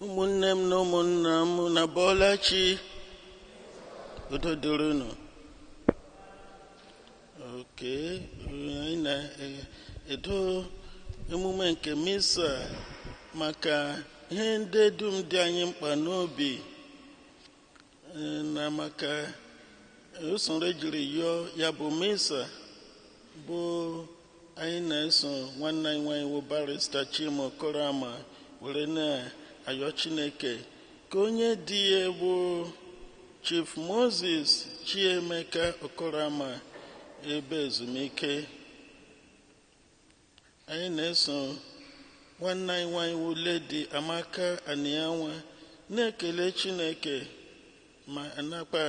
Ụmụnne m na ụmụnna m na bọlachi, udo dịrị unu. Oke anyị na-edo emume nke misa maka ihe ndị dum dị anyị mkpa n'obi, na maka usoro ejiri yọọ ya bụ misa bụ anyị na-eso nwanne anyị nwanyị bụ Barrister Chima Okorama were na-ayọ Chineke ka onye di ya bụ Chief Moses Chiemeka Okorama ebe ezumike. Anyị na-eso nwanne anyị nwanyị wụ Lady Amaka Anianwa na-ekele Chineke ma nakpa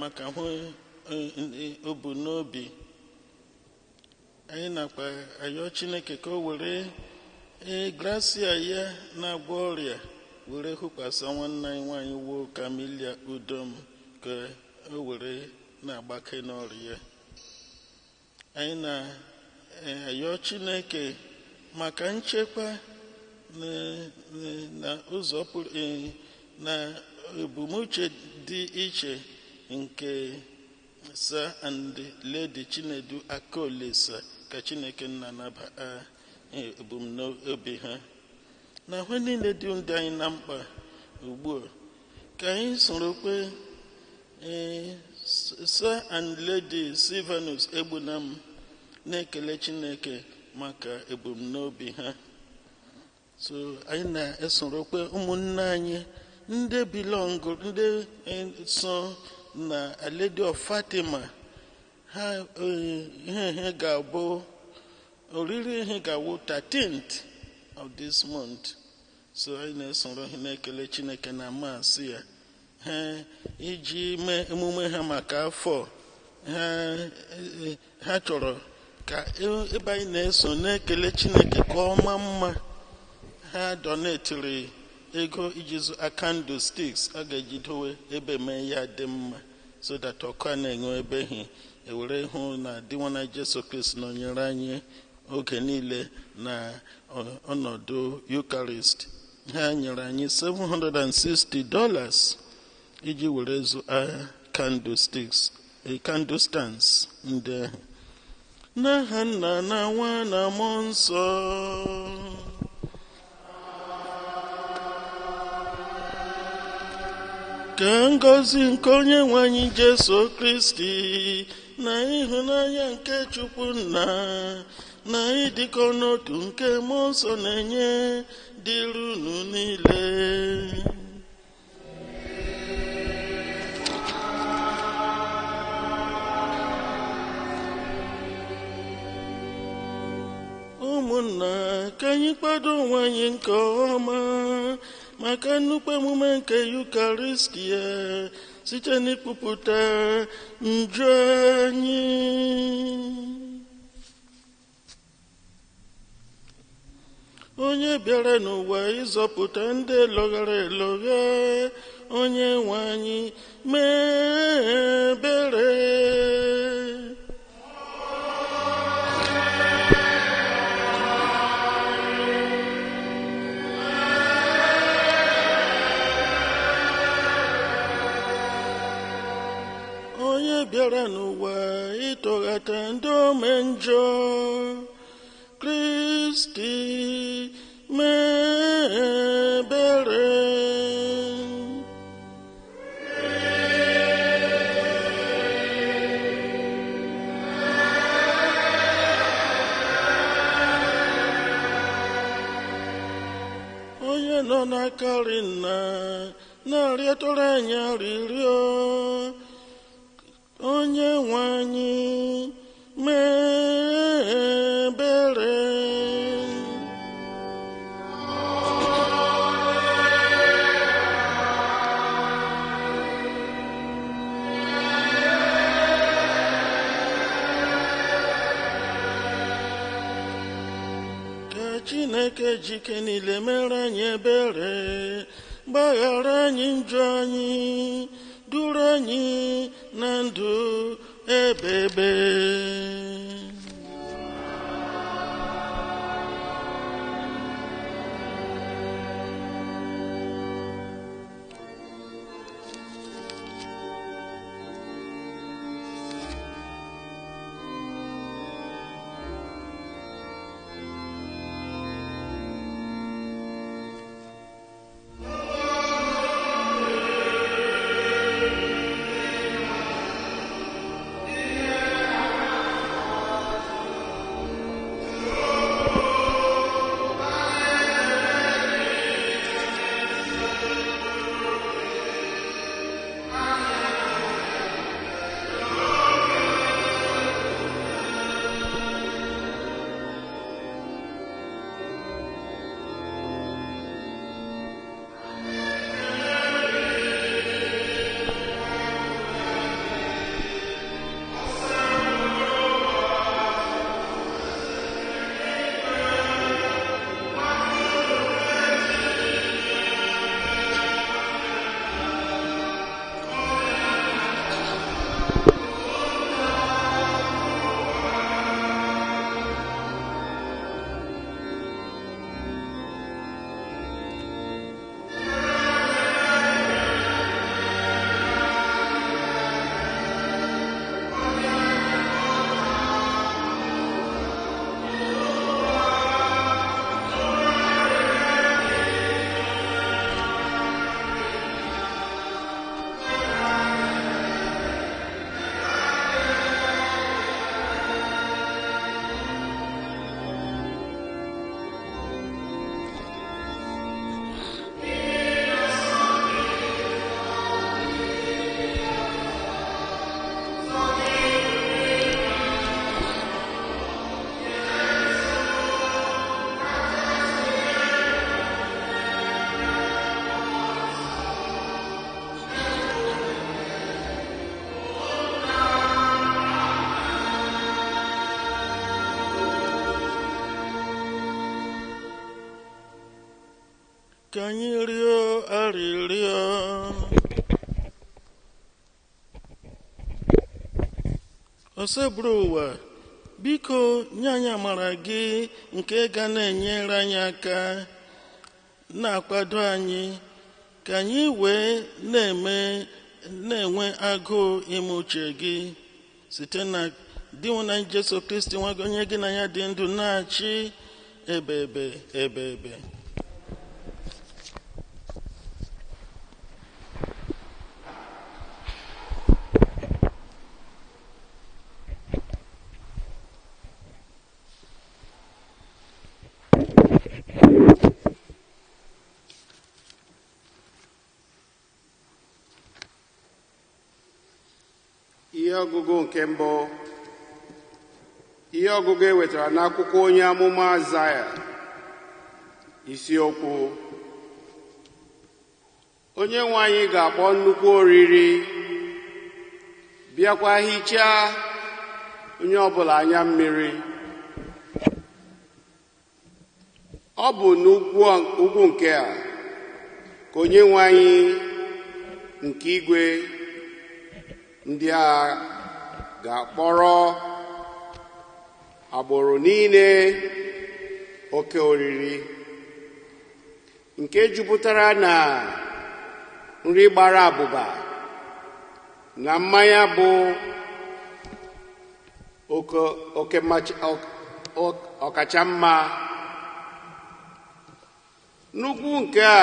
maka hụ o bu n'obi. Anyị nakpa ayọ Chineke ka o were gracia ya na-agwọ ọrịa were hụkwasị nwanne anyị nwanyị wụ Kamilia Udom ka o were na-agbake n'ọrịa. Anyị na-ayọ Chineke maka nchekwa na ụzọ pụrụ na ebumnuche dị iche nke Sir and Lady Chinedu Akolesa ka Chineke nna nabata ebumnobi ha na ahụ niile dị ndị anyị na mkpa ugbu a. Ka anyị soro kwe Sir and Lady Silvanus Egbunam na-ekele Chineke maka ebumnobi ha. So anyị na-esorokwe ụmụnne anyị ndị belong, ndị so na Lady of Fatima ha, ihe ga-abụ oriri ihe ga-awụ 13th of this month. So anyị na-esoro ha na-ekele Chineke na maasị ya ha iji mee emume ha maka afọ ha. Ha chọrọ ka ebe anyị na-eso na-ekele Chineke ka ọ maa mma. Ha donetiri ego iji zụ candlesticks a ga-eji dowe ebe mee ya dị mma, so that ọkụ a na-enwe ebe hi ewere hụ na Dinwenụ Jesu Kristi nọnyere anyị oge niile na ọnọdụ Eucharist. Ha nyere anyị $760 iji were zụ candlesticks, candle stands ndị ahụ. N'aha Nna na Nwa na Mmụọ Nsọ. Ka ngọzi nke onye nwe anyị Jesu Kristi na ịhụnanya nke Chukwu Nna na ịdịkọ n'otu nke Mmụọ Nsọ na-enye dịrị unu niile. Ụmụnna, ka anyị kwado onwe anyị nke ọma maka nnukwu emume nke Eucharistia site n'ikwupụta njọ anyị. Onye bịara n'ụwa ịzọpụta ndị lọghara elọgha, onye nwe anyị mee ebere. Onye bịara n'ụwa ịtọghata ndị ome njọ, Kristi mee ebere. Onye nọ n'akarị nna na-arịọtụrụ anyị arịrịọ, onye nwe anyị mee ebere. Ka Chineke jike niile mere anyị ebere, gbaghara anyị njọ anyị, duru anyị na ndụ ebebe. Ka anyị rịọ arịrịọ. Osebụrụ ụwa, biko nye anyị amara gị nke ga na-enyere anyị aka, na-akwado anyị ka anyị wee na-eme na-enwe agụụ ime uche gị, site na Dinwenụ anyị Jesu Kristi nwa gị, onye gị na ya dị ndụ na-achị ebebe ebebe. Ihe ọgụgụ nke mbụ. Ihe ọgụgụ e wetara n'akwụkwọ onye amụma Aịzaya. Isiokwu: Onye nwe anyị ga-akpọ nnukwu oriri, bịakwa hichaa onye ọbụla anya mmiri. Ọ bụ n'ugwu ugwu nke a ka onye nwe anyị nke igwe ndị agha ga-akpọrọ agbụrụ niile oke oriri nke jupụtara na nri gbara abụba na mmanya bụ oke ọkacha mma. N'ugwu nke a,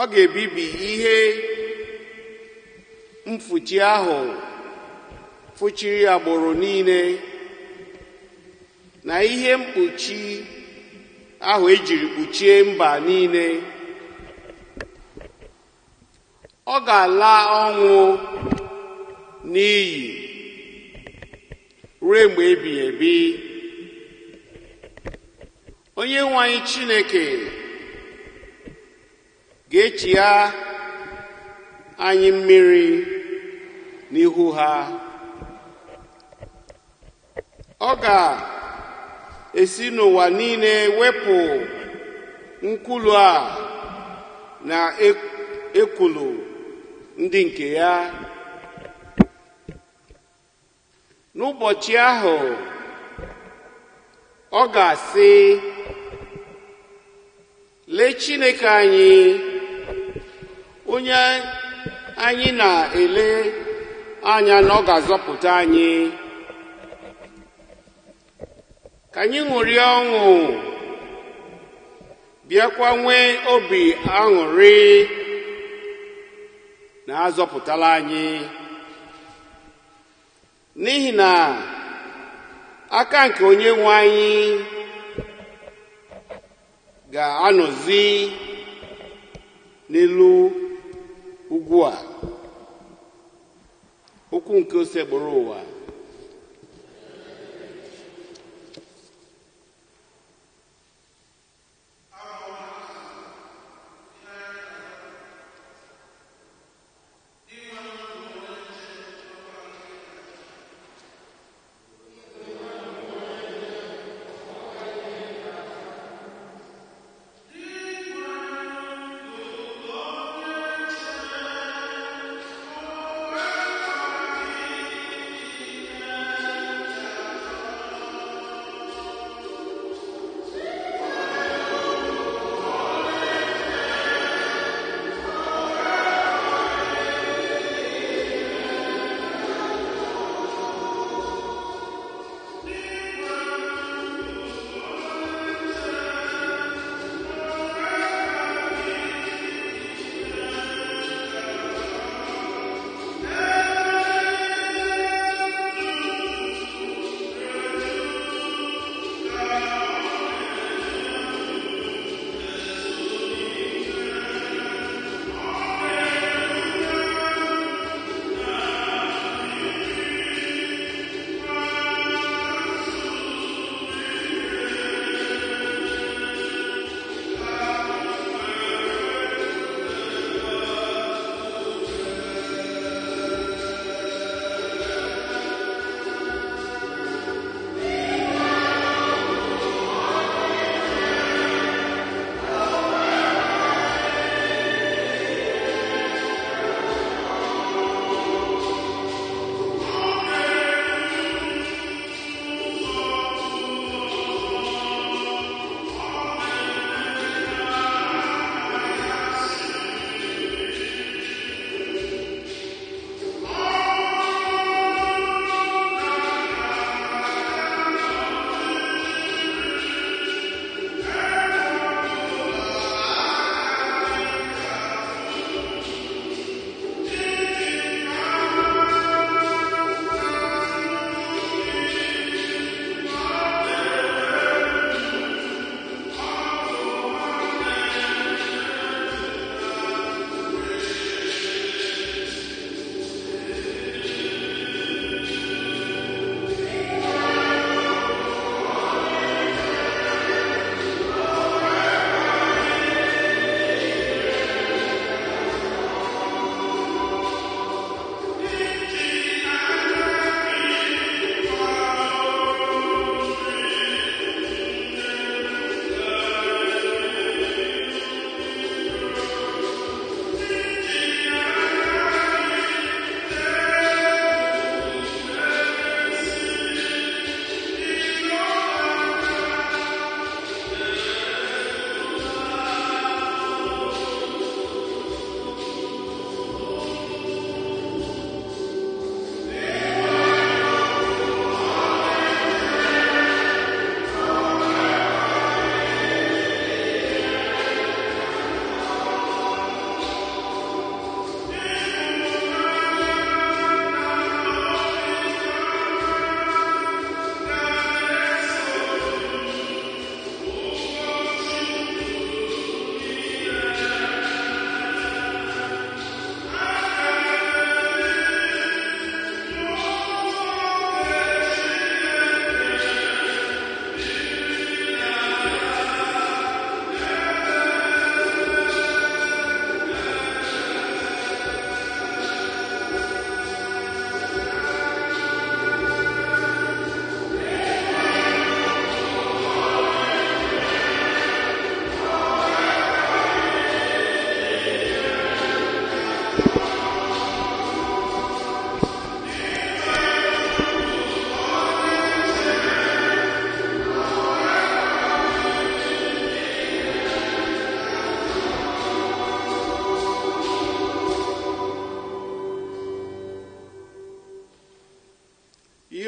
ọ ga-ebibi ihe mfuchi ahụ fụchiri agbụrụ niile na ihe mkpuchi ahụ ejiri kpuchie mba niile. Ọ ga-ala ọnwụ n'iyi ruo mgbe ebighị ebi. Onye nwe anyị Chineke ga-echigha anyị mmiri n'ihu ha. Ọ ga-esi n'ụwa niile wepụ nkwulu a na ekwulu ndị nke ya. N'ụbọchị ahụ, ọ ga-asị, lee Chineke anyị, onye anyị na-ele anya na ọ ga-azọpụta anyị. Ka anyị ṅụrịa ọṅụ, bịakwa nwee obi aṅụrị na azọpụtala anyị. N'ihi na aka nke onye nwe anyị ga-anọzi n'elu ugwu a. Okwu nke osekpụrụ ụwa.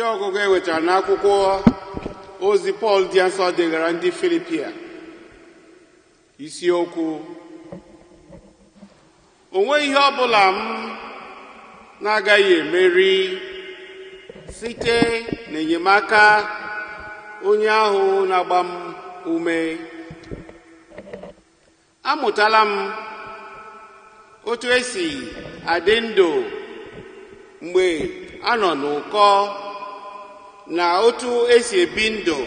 Ọgụgụ e wetara n'akwụkwọ ozi Pọl dị nsọ degara ndị Filipia. Isiokwu: o nweghị ihe ọ bụla m na-agaghị emeri site n'enyemaka onye ahụ na-agba m ume. Amụtala m otu esi adị ndụ mgbe a nọ n'ụkọ na otu esi ebi ndụ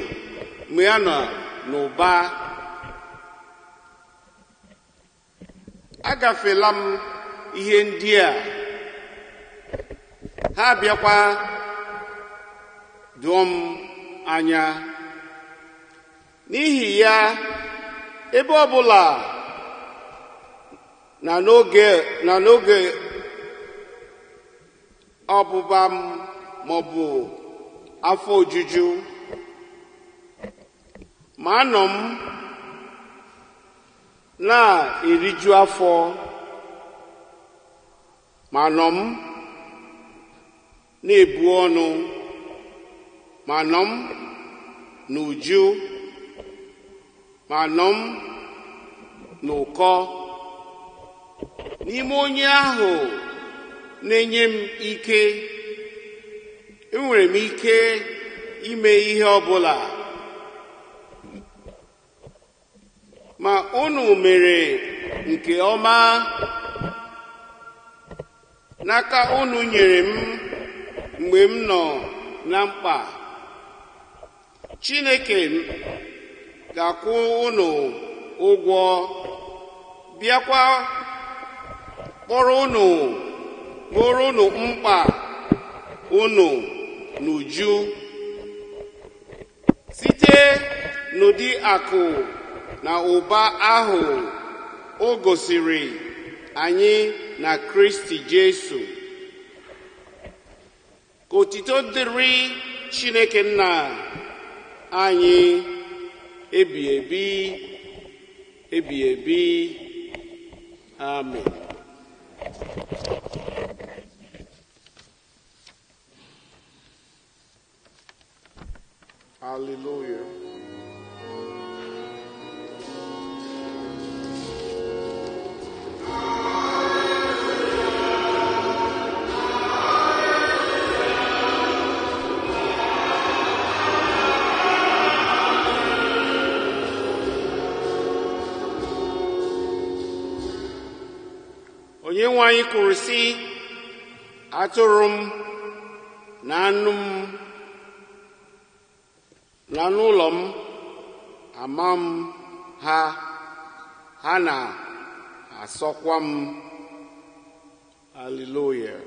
mgbe a nọ n'ụba. Agafela m ihe ndị a, ha bịakwa dụọ m anya. N'ihi ya, ebe ọbụla na n'oge ọbụba m maọbụ afọ ojuju, ma anọ m na-eriju afọ, ma anọ m na-ebu ọnụ, ma anọ m n'uju, ma anọ m n'ụkọ. N'ime onye ahụ na-enye m ike, enwere m ike ime ihe ọbụla. Ma unu mere nke ọma n'aka unu nyere m mgbe m nọ na mkpa. Chineke ga-akwụ unu ụgwọ, bịakwa kpọrọ unu kpọrọ unu mkpa unu n'uju site n'ụdị akụ na ụba ahụ o gosiri anyị na Kristi Jesu. Ka otito dịrị Chineke nna anyị ebi ebi ebi ebi. Amen. Hallelujah. Onye nwe anyị kwuru sị, atụrụ m na anụ m na anụ ụlọ m ama m ha, ha na-asọkwa m. Hallelujah.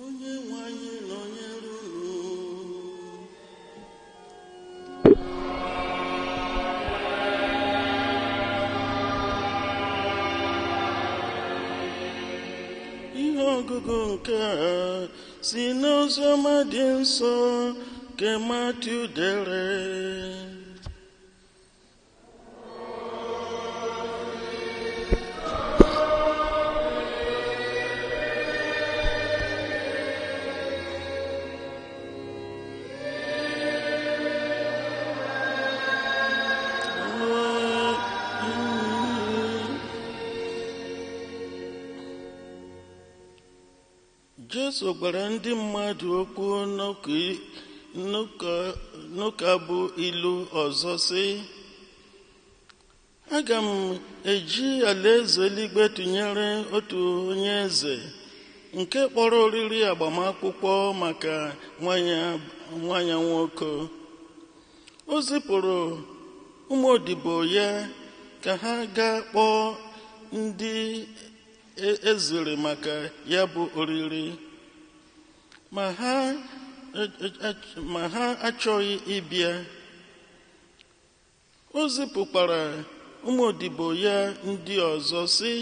Onye nwe anyị nọnyere unu. Ihe ọgụgụ nke a si n'oziọma dị nsọ nke Matiu dere. Jesu gwara ndị mmadụ okwu n'ụka bụ ilu ọzọ sị, aga m eji alaeze eluigwe tụnyere otu onye eze nke kpọrọ oriri agbamakwụkwọ maka nwa ya nwoke. O zipụrụ ụmụ odibo ya ka ha gaa kpọọ ndị eziri maka ya bụ oriri, ma ha achọghị ịbịa. O zipụkwara ụmụ odibo ya ndị ọzọ sị,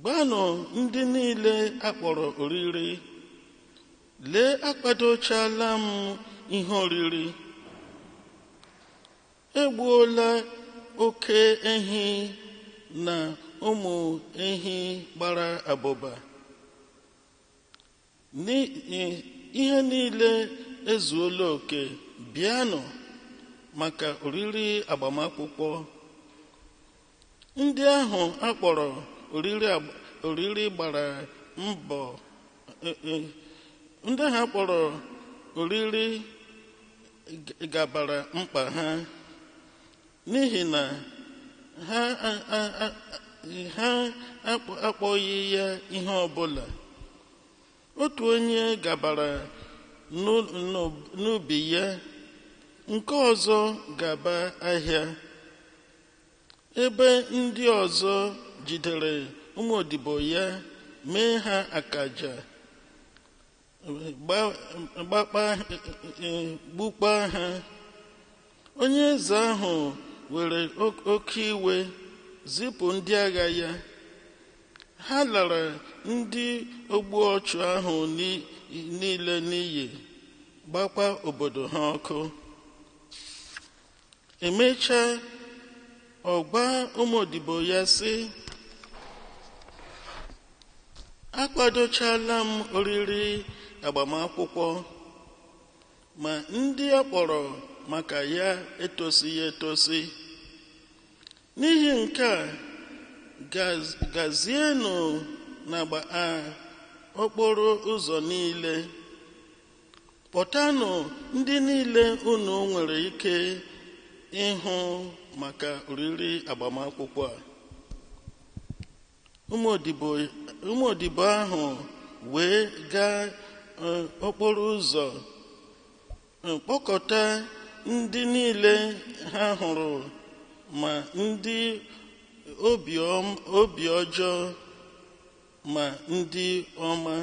gbanụ ndị niile akpọrọ oriri, lee akwadochala m ihe oriri, egbuola oke ehi na ụmụ ehi gbara abụba, ihe niile ezuola oke, bịanụ maka oriri agbamakwụkwọ. Ndị ahụ akpọrọ oriri gbara mbọ, ndị ahụ akpọrọ oriri gabara mkpa ha, n'ihi na ha akpọghị ya ihe ọbụla. Otu onye gabara n'ubi ya, nke ọzọ gaba ahịa, ebe ndị ọzọ jidere ụmụ odibo ya mee ha akaja, gbukpa ha. Onye eze ahụ were oke iwe zipụ ndị agha ya. Ha lara ndị ogbu ọchụ ahụ niile n'iyi, gbakwa obodo ha ọkụ. Emechaa, ọ gwa ụmụ odibo ya sị, akwadochala m oriri agbamakwụkwọ, ma ndị a kpọrọ maka ya etosighị etosi. N'ihi nke a, gazienụ n'agba okporo ụzọ niile, kpọtanụ ndị niile unu nwere ike ịhụ maka oriri agbamakwụkwọ a. Ụmụ odibo ahụ wee gaa okporo ụzọ kpọkọta ndị niile ha hụrụ, ma ndị obi ọjọọ ma ndị ọma,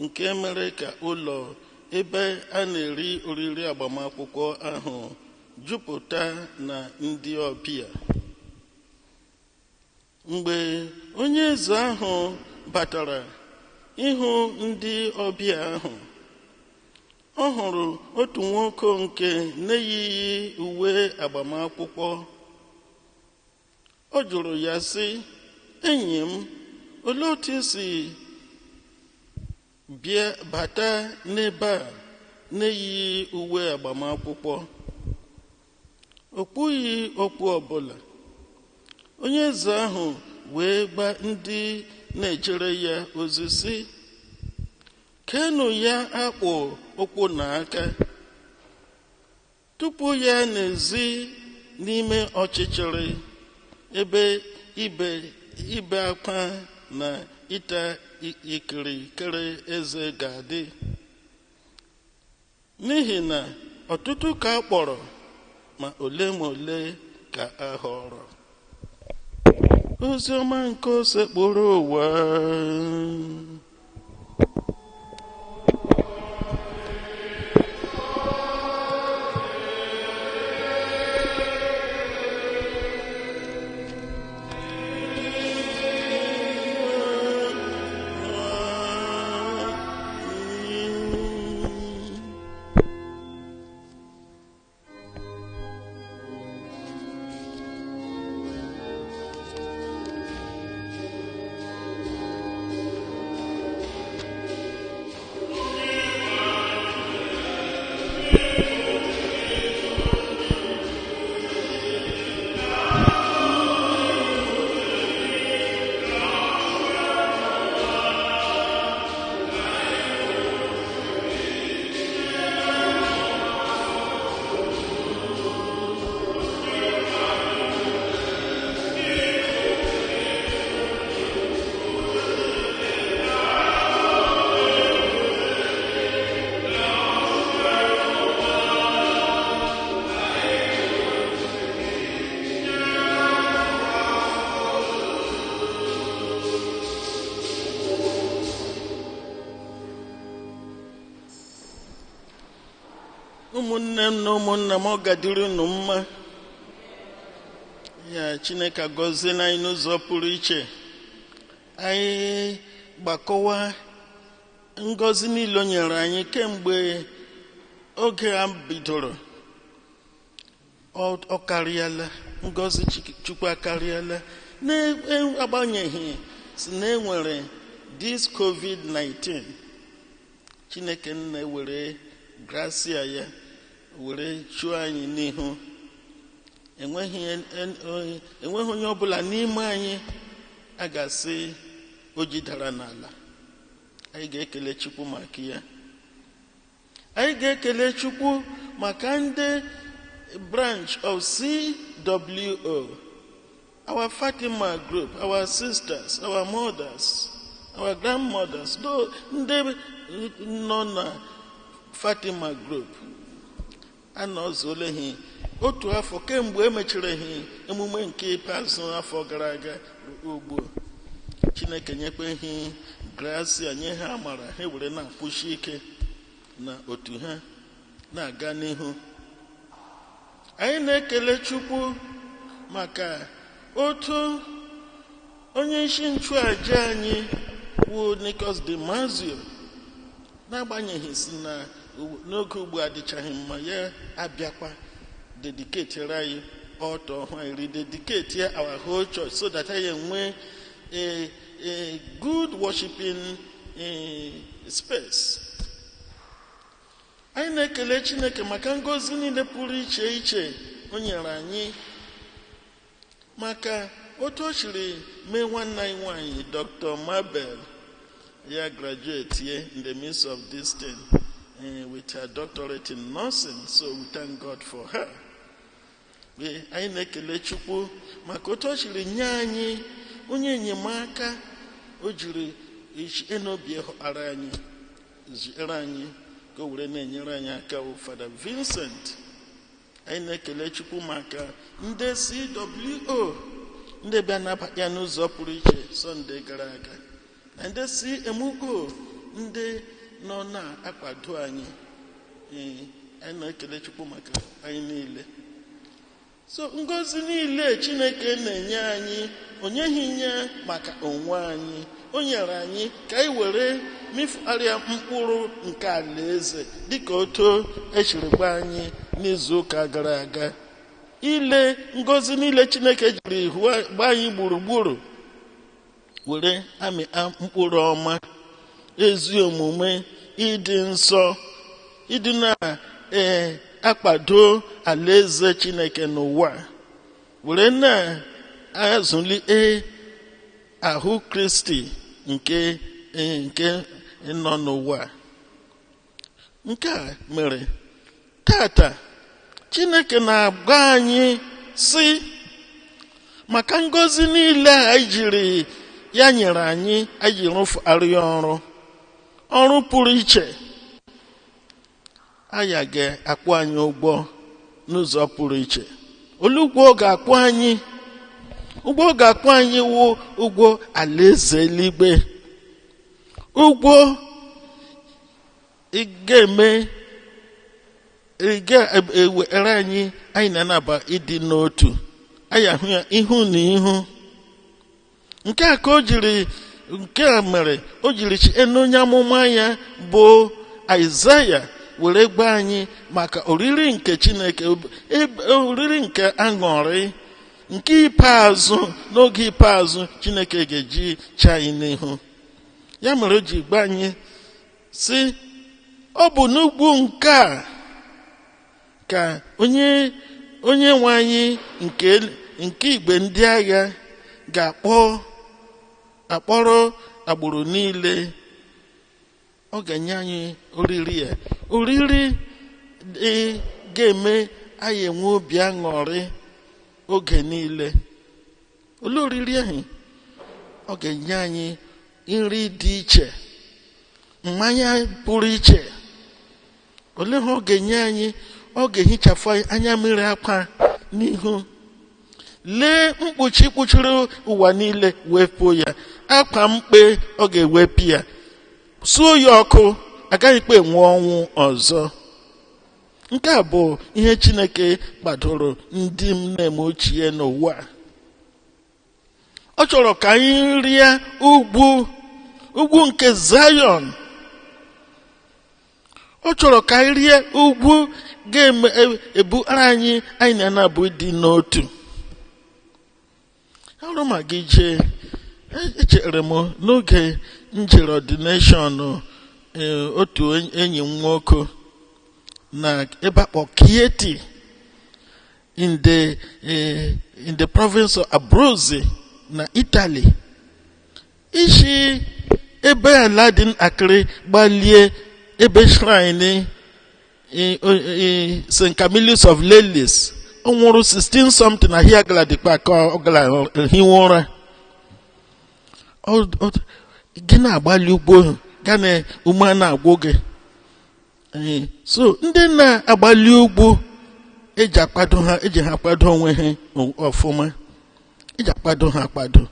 nke mere ka ụlọ ebe a na-eri oriri agbamakwụkwọ ahụ jupụta na ndị ọbịa. Mgbe onye eze ahụ batara ịhụ ndị ọbịa ahụ, ọ hụrụ otu nwoke nke na-eyighị uwe agbamakwụkwọ. Ọ jụrụ ya sị, enyi m, olee otu i si bịa bata n'ebe a na-eyighị uwe agbamakwụkwọ? O kwughị okwu ọbụla. Onye eze ahụ wee gba ndị na-ejere ya ozi sị, keenụ ya akpụ ụkwụ na aka, tupu ya n'ezi n'ime ọchịchịrị, ebe ibe akwa na ịta ikirikiri eze ga-adị. N'ihi na ọtụtụ ka a kpọrọ, ma ole ma ole ka a họrọ. Ozi ọma nke osekpụrụ ụwa. Ụmụnne m na ụmụnna m, ọ gadịrị unu mma. Ya Chineke agọziela anyị n'ụzọ pụrụ iche. Anyị gbakọwa ngọzi niile o nyere anyị kemgbe oge a bidoro, ọ karịala. Ngọzi Chukwu akarịala, na-agbanyeghị si na enwere this COVID-19. Chineke na-ewere gracia ya were chụọ anyị n'ihu. Enweghị onye ọbụla n'ime anyị a ga-asị o jidara n'ala. Anyị ga-ekele Chukwu maka ya. Anyị ga-ekele Chukwu maka ndị branch of CWO, our Fatima group, our sisters, our mothers, our grandmothers, ndị nọ na Fatima group anọzuola ha otu afọ kemgbe emechara ha emume nke ikpeazụ afọ gara aga ugbu. Chineke nyekwe ha gracia, nye ha amara, ha were na-akwụshi ike na otu ha na-aga n'ihu. Anyị na-ekele Chukwu maka otu onye isi nchụaja anyị wụ Nikos de Mazio, n'agbanyeghị si na n'oge ugbu adịchaghị mma, ya abịakwa dedicate anyị altar ọhụụ anyị, rededicate our whole church so that anyị enwee a good worshiping space. Anyị na-ekele Chineke maka ngọzi niile pụrụ iche iche o nyere anyị, maka otu o siri mee nwanne anyị nwanyị Dr. Mabel ya graduate here in the midst of this thing with her doctorate in nursing. So we thank God for her. Anyị na-ekele Chukwu maka otu o siri nye anyị onye enyemaka o jiri enobi ara anyị ziere anyị ka o were na-enyere anyị aka, bụ Fada Vincent. Anyị na-ekele Chukwu maka ndị CWO, ndị bịa nabata ya n'ụzọ pụrụ iche Sọnde gara aga, na ndị CMO, ndị nọ na-akwado anyị. Ee, anyị na-ekele Chukwu maka anyị niile. So ngọzi niile Chineke na-enye anyị, o nyeghị nye maka onwe anyị. O nyere anyị ka anyị were mịfụgharịa mkpụrụ nke alaeze, dịka otu echiri gba anyị n'izu ụka gara aga. Ile ngọzi niile Chineke jiri gbaa anyị gburugburu were amị mkpụrụ ọma, ezi omume, ịdị nsọ, ịdị na ee akwado alaeze Chineke n'ụwa, were na-azụlite ahụ Kristi nke nọ n'ụwa. Nke a mere tata Chineke na-agwa anyị si maka ngọzi niile anyị jiri ya nyere anyị, anyị ji rụfụgharị ọrụ, ọrụ pụrụ iche. Aya ga-akwụ anyị ụgwọ n'ụzọ pụrụ iche. Olu ụgwọ ọ ga-akwụ anyị? Ụgwọ ọ ga-akwụ anyị wụ ụgwọ alaeze eluigwe, ụgwọ ị ga-eme, ị ga-ewere anyị, anyị na-anaba ịdị n'otu, anyị ahụ ya ihu na ihu. Nke a ka o jiri, nke a mere o jiri chi enu onye amụma ya bụ Aịzaya were gwa anyị maka oriri nke Chineke, oriri nke aṅụrị nke ikpeazụ. N'oge ikpeazụ, Chineke ga-eji chi anyị n'ihu. Ya mere o ji gwa anyị si ọ bụ n'ugwu nke a ka onye nwe anyị nke igwe ndị agha ga-akpọ akpọrọ agbụrụ niile. Ọ ga-enye anyị oriri ya, oriri dị ga-eme anyị enwe obi aṅụrị oge niile. Olee oriri ahụ? Ọ ga-enye anyị nri dị iche, mmanya pụrụ iche. Olee ha ọ ga-enye anyị? Ọ ga-ehichapụ anya mmiri akwa n'ihu. Lee mkpuchi kpuchiri ụwa niile, wepụ ya. Akwa mkpe, ọ ga-ewepụ ya, suo ya ọkụ, agaghị kpe enwe ọnwụ ọzọ. Nke a bụ ihe Chineke kpadoro ndị m na-eme ochie n'ụwa a. Ọ chọrọ ka anyị rịa ugwu, ugwu nke Zion. Ọ chọrọ ka anyị rie ugwu ga-ebu anyị anyị na na-abụ dị n'otu. Ọrụ ma gị jee, echere m n'oge m jere ordination otu enyi m nwoke na ebe akpọ Chieti in the province of Abruzzi na Italy. Isi ebe ala dị ntakịrị gbalie ebe shrine St. Camillus of Lellis. Ọ nwụrụ 16 something na hia gara dịkpa ka ọ gara hiwe ụra. Gị na-agbalị ugbo ga na ume a na-agwụ gị. So ndị na-agbalị ugbo eji akwado ha, eji ha akwado onwe ha ọfụma, eji akwado ha akwado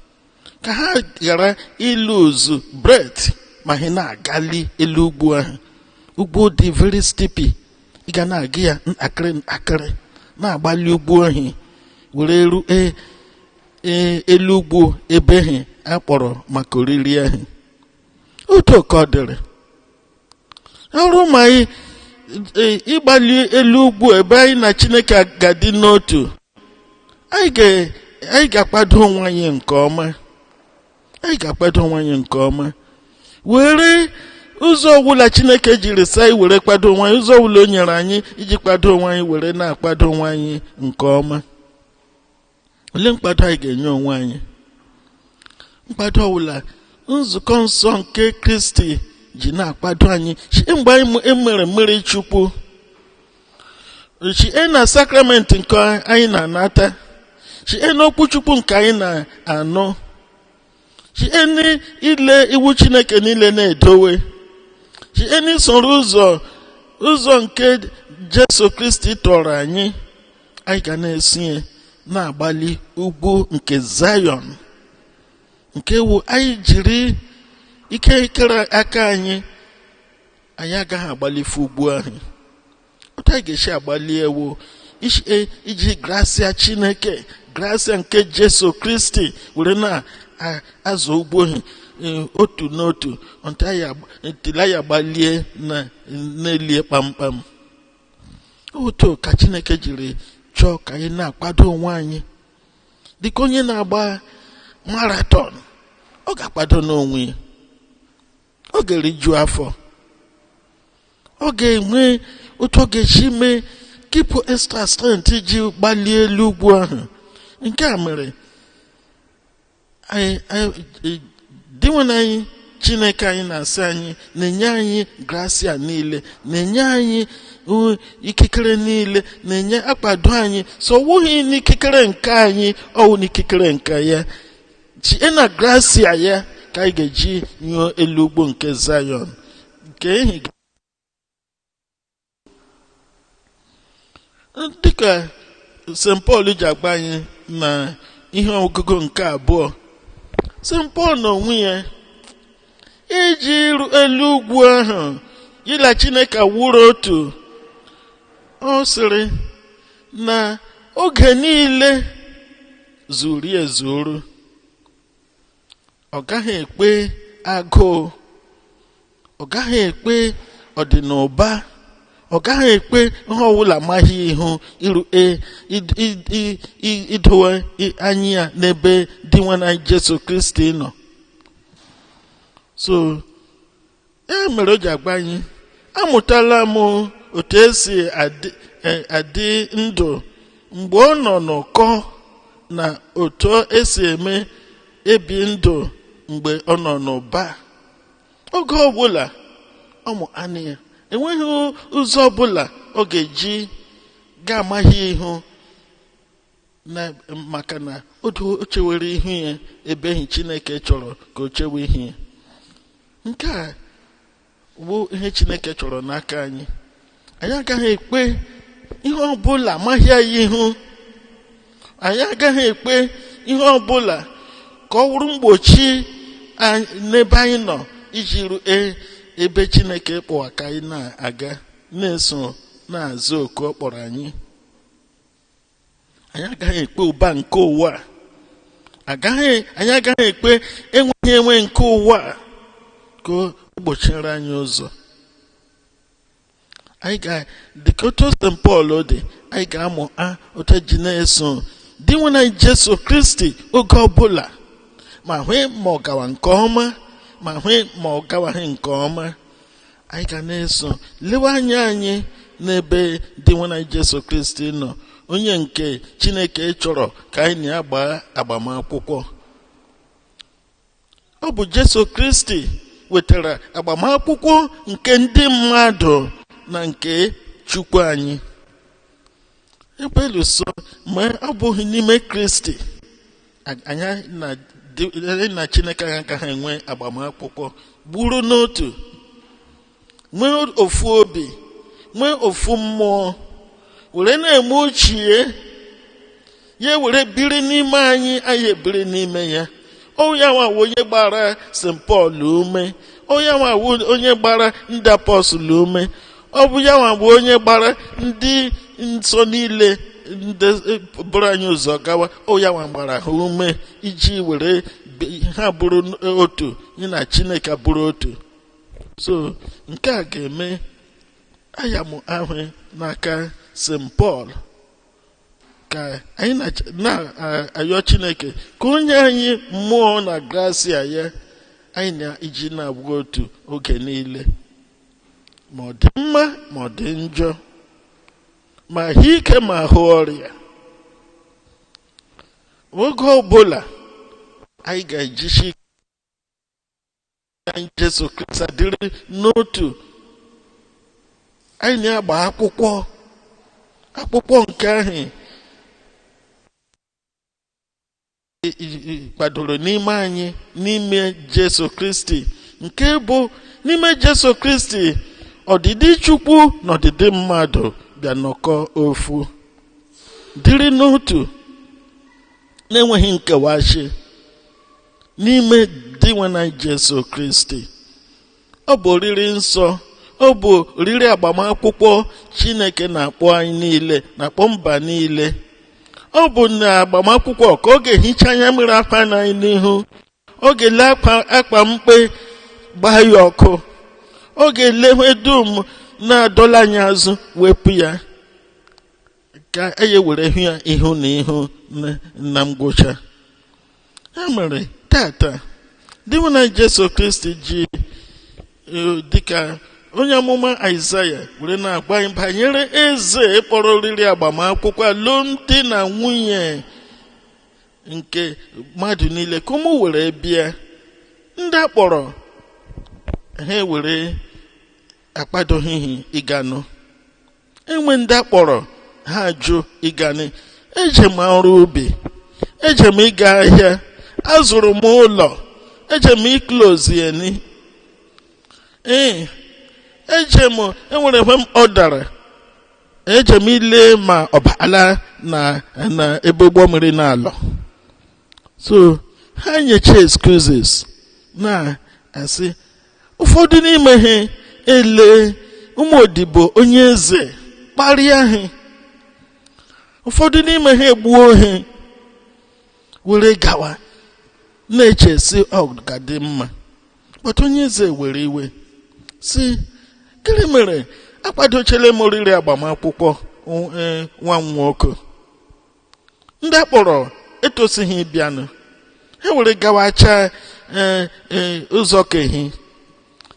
ka ha ghara ịlose breath ma ha na-agali elu ugwu ahụ. Ugwu dị very steepy. Ị ga na-aga ya ntakịrị ntakịrị, na-agbalị ugwu ahụ were ru elu ugwu ebe ahụ akpọrọ maka oriri ahụ. Otu ka ọ dịrị ọrụ ma anyị ịgbalị elu ugwu ebe anyị na Chineke ga-adị n'otu. Anyị ga-akwado onwe anyị nke ọma. Anyị ga-akwado onwe anyị nke ọma were ụzọ ọbụla Chineke jiri saa anyị were kwado onwe anyị, ụzọ ọbụla o nyere anyị iji kwado onwe anyị, were na-akwado onwe anyị nke ọma. Olee mkpado anyị ga-enye onwe anyị? Mkpado ọbụla nzukọ nsọ nke Kristi ji na-akwado anyị mgbe anyị emere mmiri Chukwu, chie na sakramenti nke anyị na-anata, chie n'okwu Chukwu nke anyị na-anụ, chie n'ile iwu Chineke niile na-edowe, chie n'isoro ụzọ nke Jesu Kristi tọrọ anyị, anyị ga na-esinye na-agbalị ugwu nke Zion nke wu anyị jiri ike ikere aka anyị. Anyị agaghị agbalife ugwu ahụ. Otu anyị ga-esi agbali ewu iji grasia Chineke, grasia nke Jesu Kristi were na-azụ ugwu ahụ otu n'otu until anyị agbalie na n'elie kpamkpam. Otu ka Chineke jiri chọọ ka anyị na-akwado onwe anyị. Dịka onye na-agba marathon, ọ ga-akwado n'onwe ya, ọ ga-eriju afọ, ọ ga-enwe otu ọ ga-esi mee keep extra strength iji gbalie elu ugwu ahụ. Nke a mere dinwe anyị Chineke anyị na-asị anyị na-enye anyị grasia niile, na-enye anyị ikikere niile, na-enye akwado anyị. So ọwụghị n'ikikere nke anyị, ọwụ n'ikikere nke ya, chie na grasia ya ka anyị ga-eji nyụọ elu ugwu nke Zion nke ehi. Dịka St. Paul ji agba anyị na ihe ọgụgụ nke abụọ, St. Paul n'onwe ya iji elu ugwu ahụ yila Chineke wuru otu, ọ sịrị na oge niile zuru ezuru, ọ gaghị ekpe agụụ, ọ gaghị ekpe ọdịnụba, ọ gaghị ekpe ihe ọbụla amaghị ihu iru idowe anya ya n'ebe dị nwa na Jesu Kristi nọ. So ya mere o ji agba anyị, amụtala m otu esi adị ndụ mgbe ọ nọ n'ụkọ na otu esi eme ebi ndụ mgbe ọ nọ n'ụba. Oge ọbụla ọmụ anụ ya enweghị ụzọ ọbụla ọ ga-eji ga-amaghị ihu na maka na o chewere ihu ya ebe ehi Chineke chọrọ ka o chewe ihu ya. Nke a bụ ihe Chineke chọrọ n'aka anyị. Anyị agaghị ekpe ihe ọbụla amaghị anyị ihu. Anyị agaghị ekpe ihe ọbụla ka ọ wụrụ mgbochi n'ebe anyị nọ iji rue ebe Chineke kpọwa ka anyị na-aga, na-eso Na-aza oku ọ kpọrọ anyị. Anyị agaghị ekpe ụba nke ụwa a. Anyị agaghị ekpe enweghị enwe nke ụwa a ka o gbochiere anyị ụzọ. Anyị ga dịka otu St. Paul dị, anyị ga-amụ a otu ji na-eso Dinwenụ anyị Jesu Kristi oge ọbụla, ma hụ ma ọ gawa nke ọma, ma hụ ma ọ gawaghị nke ọma. Anyị ga na-eso lewe anya anyị n'ebe Dinwenụ anyị Jesu Kristi nọ, onye nke Chineke chọrọ ka anyị na-agba agbamakwụkwọ. Ọ bụ Jesu Kristi wetara agbamakwụkwọ nke ndị mmadụ na nke Chukwu anyị. Ebeluso ma ọ bụghị n'ime Kristi, anyị na Chineke agaghị enwe agbamakwụkwọ bụrụ n'otu, nwee ofu obi, nwee ofu mmụọ, were na-eme ochie ya, were biri n'ime anyị, anyị ebiri n'ime ya. Ọ ya nwa onye gbara St. Paul ume, ọ ya nwa onye gbara ndị apọstụl ume, ọ bụ ya nwa bụ onye gbara ndị nsọ niile ndị bụrụ anyị ụzọ gawa. Ọ ya nwa gbara ha ume iji were ha bụrụ otu, nye na Chineke bụrụ otu. So nke a ga-eme ayamụ ahụ n'aka St. Paul, ka anyị na-ayọ Chineke ka onye anyị mmụọ na grasia ya, anyị na-iji na-abụ otu oge niile, ma ọ dị mma ma ọ dị njọ, ma ahụ ike ma ahụ ọrịa. Oge ọbụla anyị ga-ejisi anyị Jesu Kristi adịrị n'otu. Anyị na-agba akwụkwọ nke ahụ kwadoro n'ime anyị n'ime Jesu Kristi, nke bụ n'ime Jesu Kristi ọdịdị Chukwu na ọdịdị mmadụ bịa nọkọ ofu, dịrị n'otu na-enweghị nkewashi n'ime Dinwenụ anyị Jesu Kristi. Ọ bụ oriri nsọ, ọ bụ oriri agbamakwụkwọ Chineke na-akpọ anyị niile, na-akpọ mba niile. Ọ bụ na agbamakwụkwọ ka ọ ga-ehicha anya mmiri akwa anyị n'ihu, ọ ga-ele akpa mkpe gbaa ya ọkụ, ọ ga-ele ihe dum na-adọla anyị azụ wepụ ya, ka anyị were hụ ya ihu na ihu na ngwụcha. Ya mere tata Dinwenụ anyị Jesu Kristi ji dịka onye amụma Aịzaya were na-agwa anyị banyere eze kpọrọ oriri agbamakwụkwọ alụmdi na nwunye nke mmadụ niile ka ụmụ were bịa. Ndị akpọrọ ha were akwadoghị ịganụ, enwe ndị akpọrọ ha jụ ịganụ. Eje m ọrụ ubi, eje m ịga ahịa, azụrụ m ụlọ, eje m iclose eni, ee eje m enwere ebe m ọ dara, eje m ile ma ọ baala na ebe ụgbọ mmiri na-alọ. So ha nyecha excuses na-asị ụfọdụ n'ime ha ele ụmụ odibo onye eze kparịa ha, ụfọdụ n'ime ha egbuo ha were gawa na-eche sị ọ ga-adị mma. But onye eze were iwe sị, gịnị mere akwadochela m oriri agbamakwụkwọ nwa m nwoke, ndị akpọrọ etosighị ịbịanụ, ha were gawacha ụzọ kehi.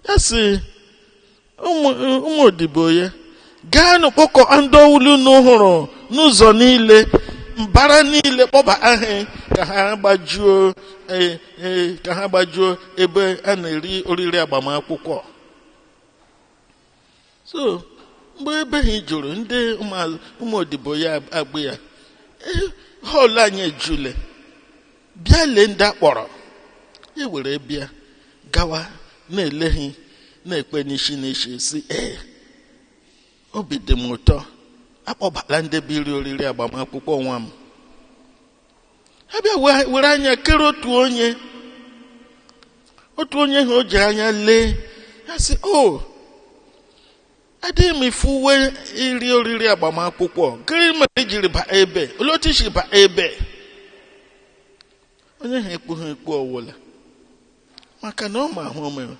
Ya sị ụmụ odibo ya, gaanụ kpọkọ ndị olu unu hụrụ n'ụzọ niile, mbara niile, kpọba aha ka ha gbajuo ka ha gbajuo ebe a na-eri oriri agbamakwụkwọ. So mgbe ebe ha jụrụ ndị ụmụ odibo ya agbụ ya, họọlụ anyị ejule, bịa lee ndị akpọrọ. E were bịa gawa na-ele ha na-ekpe n'isi n'isi si, ee obi dị m ụtọ, akpọbala ndị biri oriri agbamakwụkwọ nwa m. Ha bịa were anya kere otu onye, otu onye ha o ji anya lee ya sị, o Adịghị m ifu uwe iri oriri agbamakwụkwọ. Gịnị mere i jiri baa ebe? Olee otu i si baa ebe? Onye ha ekpughị ekpu ọwụla maka na ọ ma ahụ o mere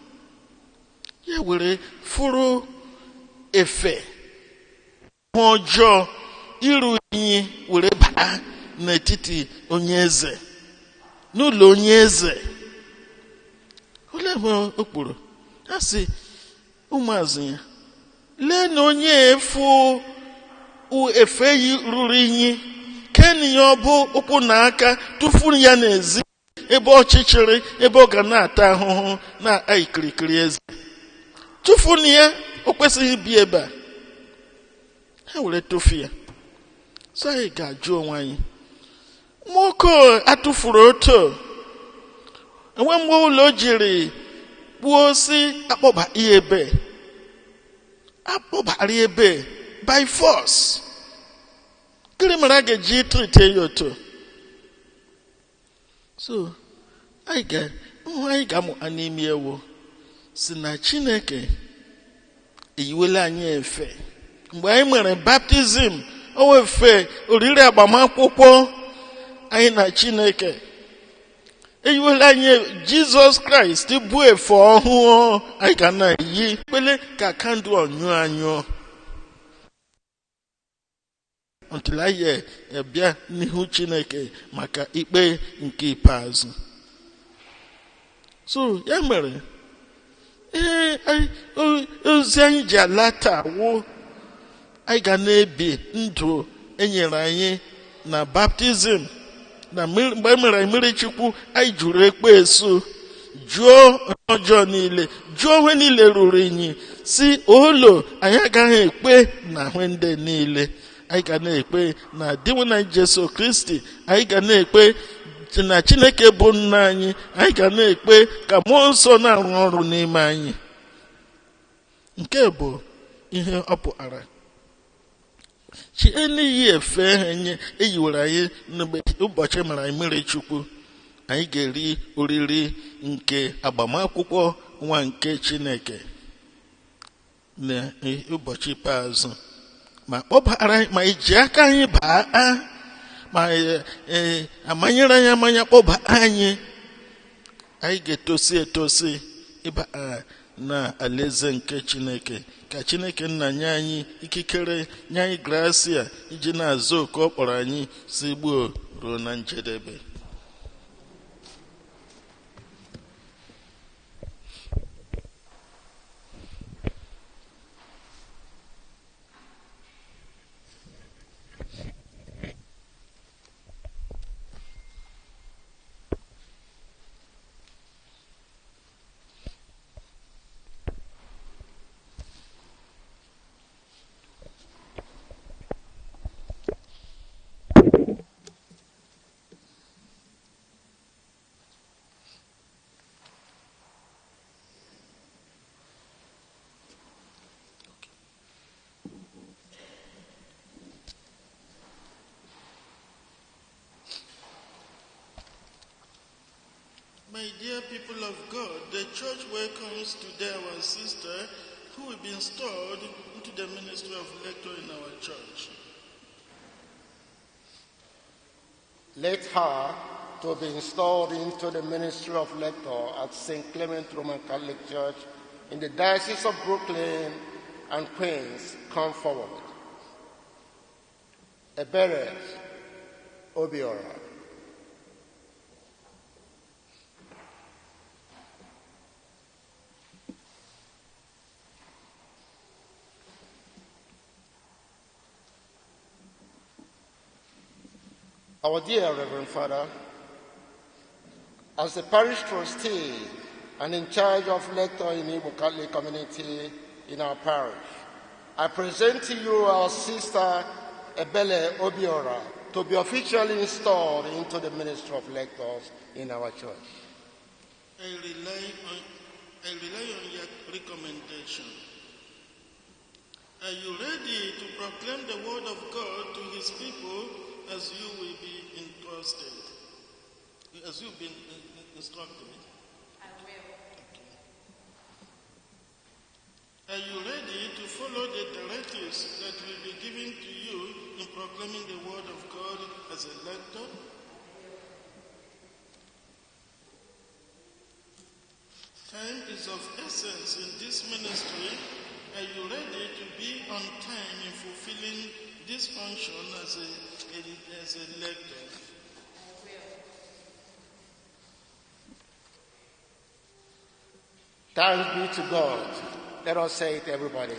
ya were fụrụ efe hụ ọjọọ iru inyi were baa n'etiti onye eze, n'ụlọ onye eze. Olee ebe o kpuru? Ha sị ụmụazụ ya, lee na onye efu efe yi ruru inyi, keni ya ọ bụ ụkwụ na aka, tụfuru ya n'ezi ebe ọchịchịrị, ebe ọ ga na-ata ahụhụ na-akpa ikirikiri eze. Tụfuru ya, o kwesịghị ibi ebe a. Ha were tụfu ya. So anyị ga-ajụ onwe anyị, nwoke atụfuru otu enwe mgbe ụlọ jiri kpuo si akpọba ya ebe akpọbara ebe by force. Gịnị mere a ga-eji treat ya otu so? Anyị ga nhụ anyị ga-amụ n'ime ewu si na Chineke eyiwela anyị efe mgbe anyị mere baptism. O wefe oriri agbamakwụkwọ anyị na Chineke. Eyiwela anyị Jizọs Kraịst bụ efe ọhụụ anyị ga na-eyi. Ekpele ka candle ọnyụọ anyụọ until anyị ebịa n'ihu Chineke maka ikpe nke ikpeazụ. So ya mere ihe ozi anyị ji ala taa wụ anyị ga na-ebi ndụ enyere anyị na baptism, na mgbe e mere anyị mmiri Chukwu, anyị jụrụ ekpesu, jụọ ọjọọ niile, jụọ onwe niile ruru inyi, si olo anyị agaghị ekpe na ahụ ndị niile. Anyị ga na-ekpe na Dinwenụ Jesu Kristi, anyị ga na-ekpe na Chineke bụ nna anyị, anyị ga na-ekpe ka Mmụọ Nsọ na-arụ ọrụ n'ime anyị. Nke bụ ihe ọ pụtara chi eniyi efe ha nye eyiwere anyị n'mgbe ụbọchị mere anyị mmiri Chukwu. Anyị ga-eri oriri nke agbamakwụkwọ nwa nke Chineke na ụbọchị ikpeazụ, ma kpọbara ma iji aka anyị baa, ma amanyere anyị amanya kpọba anyị, anyị ga-etosi etosi ịba na alaeze nke Chineke. Ka Chineke nna nye anyị ikikere, nye anyị grasia iji na-azụ oku ọ kpọrọ anyị si gbuo ruo na njedebe. My dear people of God, the church welcomes today our sister who will be installed into the ministry of lector in our church. Let her to be installed into the ministry of lector at St. Clement Roman Catholic Church in the Diocese of Brooklyn and Queens come forward. Ebere Obiora. Our dear Reverend Father, as the parish trustee and in charge of lector in Igbo Catholic community in our parish, I present to you our sister Ebele Obiora to be officially installed into the ministry of lectors in our church. I rely on your recommendation. Are you ready to proclaim the word of God to his people as you will be entrusted? As you've been instructed? I will. Okay. Are you ready to follow follow the directives that will be given to you in proclaiming the word of God as a lector? Time is of essence in this ministry. Are you ready to be on time in fulfilling this function as a lector? Thanks be to God. Let us say it, everybody.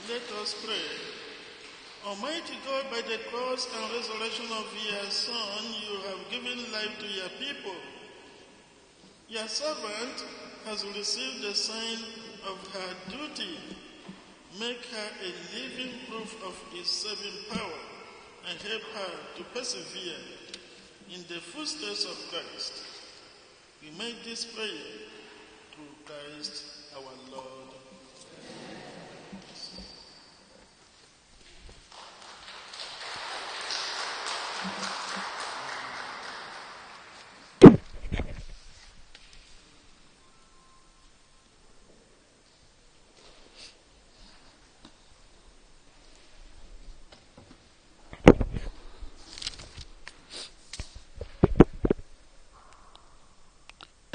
Let us pray. Almighty God, by the cross and resurrection of your Son, you have given life to your people. Your servant has received the sign of her duty. Make her a living proof of his saving power and help her to persevere in the footsteps of Christ. We make this prayer through Christ our Lord.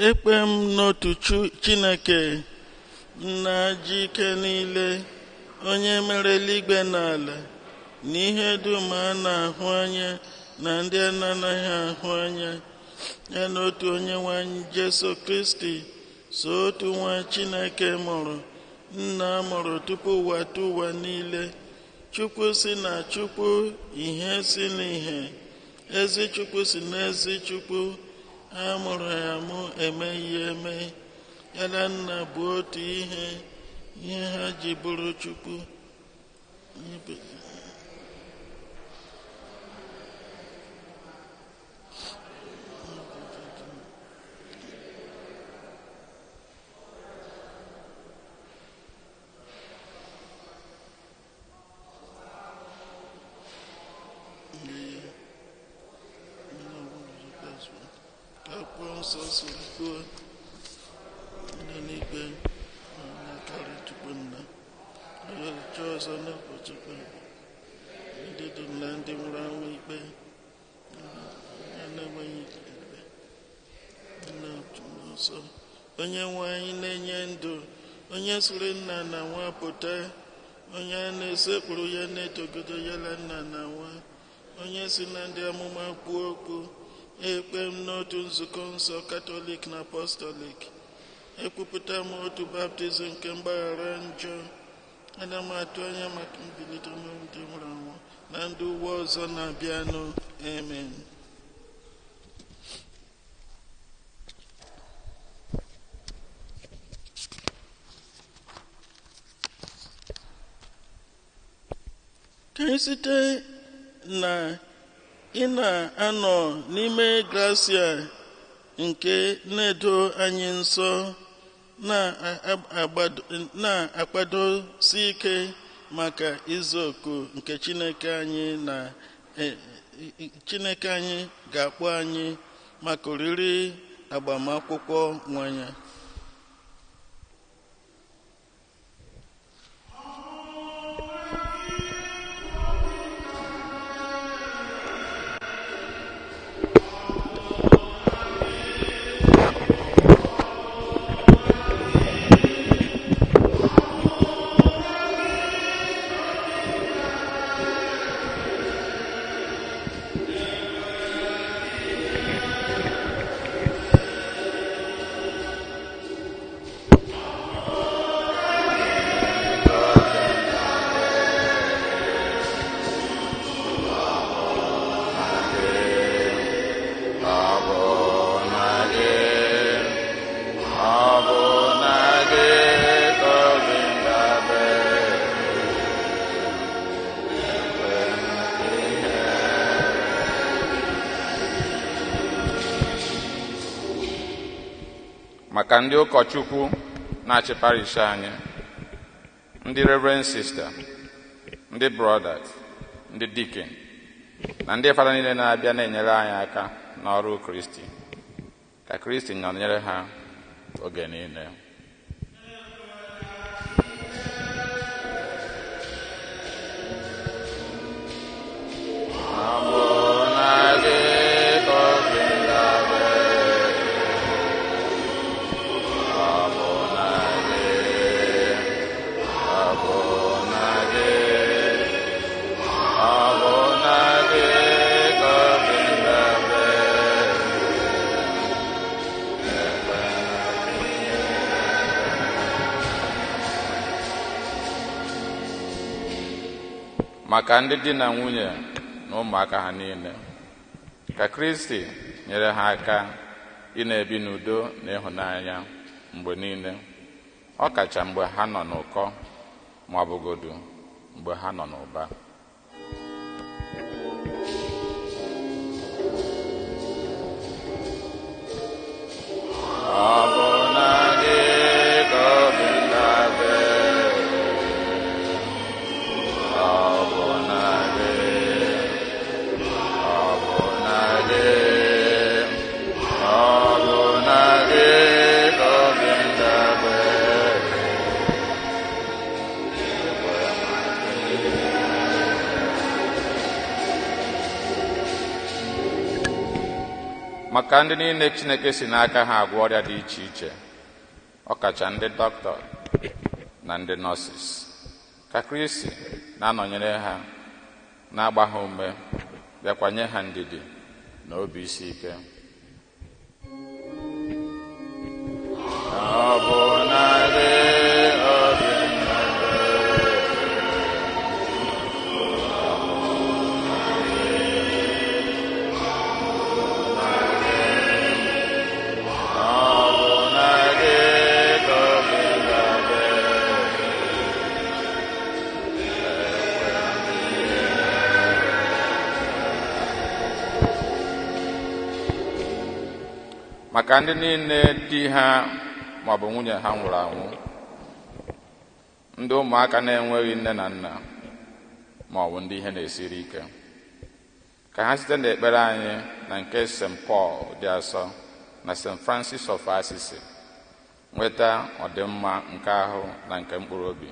Ekpe m n'otu Chineke, nna ji ike niile, onye mere eluigwe na ala, na ihe dum a na-ahụ anya na ndị a na-anaghị ahụ anya, ya na otu onye nwe anyị Jesu Kristi, so otu nwa Chineke mụrụ, nna mụrụ tupu ụwa tụ ụwa niile, Chukwu si na Chukwu, ihe si n'ihe, ezi Chukwu si n'ezi Chukwu, a mụrụ ya mụ emeghị eme, ya na nna bụ otu ihe, ihe ha ji bụrụ Chukwu. Akwụkwọ nsọ siri kwuo, ndị n'ikpe na-akarị tupu nna, ọchịchị ọzọ n'ụbọchị ikpe, ndị dị na ndị nwụrụ anwụ ikpe, ya na-enweghị ikpe, nna nsọ, onye nwe anyị na-enye ndụ, onye siri nna na nwa pụta, onye a na-esekpuru ya na-etogodo ya na nna na nwa, onye si na ndị amụma kwuo okwu. Ekpe m n'otu nzukọ nsọ Katọlik na Apọstọlik, ekwupụta m otu baptizim nke mgbaghara njọ, ana m atụ anya maka mbilite n'ọnwụ ndị nwụrụ anwụ na ndị ụwa ọzọ na-abịanụ. Amen. Ka anyị site na ị na-anọ n'ime grasia nke na-edo anyị nsọ na-akwadosi ike maka izu oku nke Chineke anyị na Chineke anyị ga-akpọ anyị maka oriri agbamakwụkwọ nwa ya. Maka ndị ụkọchukwu na-achị parish anyị, ndị reverend sister, ndị brothers, ndị deacon na ndị fada niile na-abịa na-enyere anyị aka n'ọrụ Kristi. Ka Kristi nọnyere ha oge niile. Ọ bụ na gị ka obi m dabere. Ọ bụ na gị, ọ bụ na gị, ọ bụ na gị ka obi m dabere. Maka ndị di na nwunye na ụmụaka ha niile, ka Kristi nyere ha aka ị na-ebi n'udo na ịhụnanya mgbe niile, ọ kacha mgbe ha nọ n'ụkọ ma ọ bụgodu mgbe ha nọ n'ụba. Ọ bụ na gị ka obi m dabere. Ọ bụ na gị, ọ bụ na gị, ọ bụ na gị ka obi m dabere. Maka ndị niile Chineke si n'aka ha agwọ ọrịa dị iche iche, ọkacha ndị dọkịta na ndị nọọsis, ka Kristi na-anọnyere ha, na-agba ha ume, bịakwa nye ha ndidi na obi isi ike. Ọ bụ na gị obi m dabere. Ọ bụ na gị ka obi m dabere. Maka ndị niile di ha maọbụ nwunye ha nwụrụ anwụ, ndị ụmụaka na-enweghị nne na nna maọbụ ndị ihe na-esiri ike, ka ha site n'ekpere anyị na nke St. Paul dị asọ na St. Francis of Assisi nweta ọdịmma nke ahụ na nke mkpụrụ obi.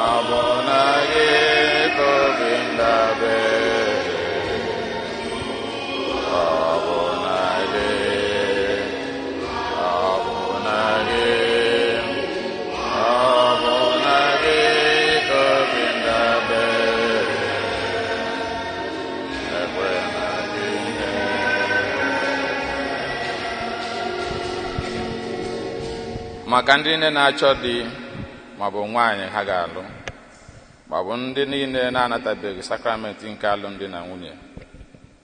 Ọ bụ na gị ka obi m dabere. Ọ bụ na gị, ọ bụ na gị, ọ bụ na gị ka obi m dabere. Ekwe na gị Maka ndị niile na-achọ di maọbụ nwaanyị ha ga-alụ, maọbụ ndị niile na-anatabeghị sakramenti nke alụmdi na nwunye,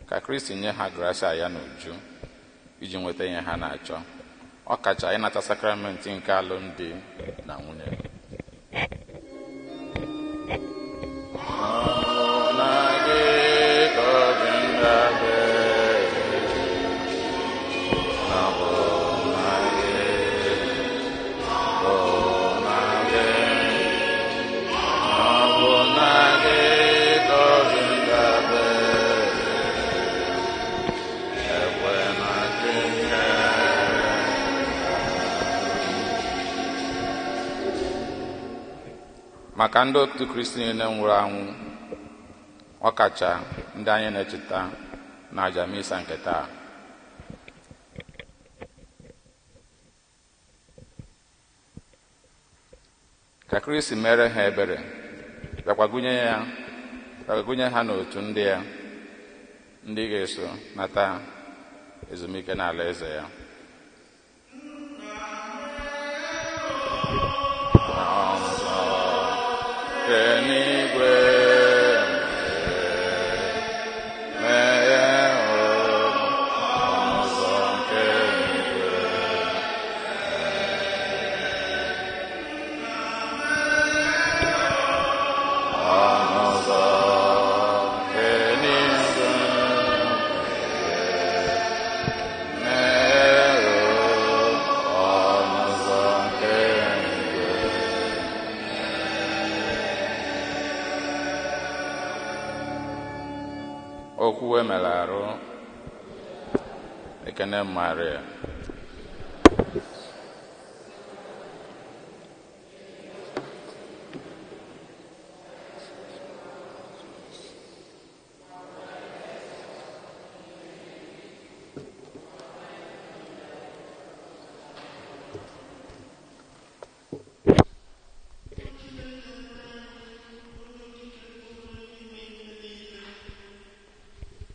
ka Kristi nye ha grasia ya n'uju iji nweta ihe ha na-achọ, ọ kacha ịnata sakramenti nke alụmdi na nwunye. Ọ bụ na gị ka obi m dabere. Ọ bụ na gị, ọ bụ na gị, ọ bụ na gị ka obi m dabere. Ekwe na gị Maka ndị otu Kristi niile nwụrụ anwụ, ọkacha ndị anyị na-echeta na aja misa nke taa, ka Kristi mere ha ebere, bịakwa gụnye ha n'otu ndị ya ndị ga-eso nata ezumike n'ala eze ya. Nke n'igwe meghe ụzọ nke igwe, ọnụ ụzọ nke n'igwe meghe ọnụ ụzọ nke igwe. Okwu emere arụ. Ekene Maria.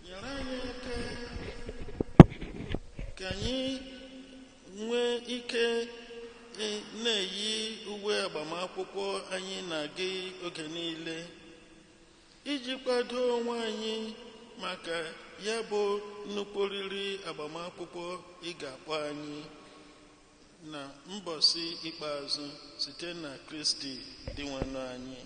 Nyere anyị aka ka anyị nwee ike na-eyi uwe agbamakwụkwọ anyị na-aga oge niile iji kwado onwe anyị maka ya bụ nnukwu oriri agbamakwụkwọ ị ga-akpọ anyị na mbọsị ikpeazụ site na Kristi Dinwenụ anyị.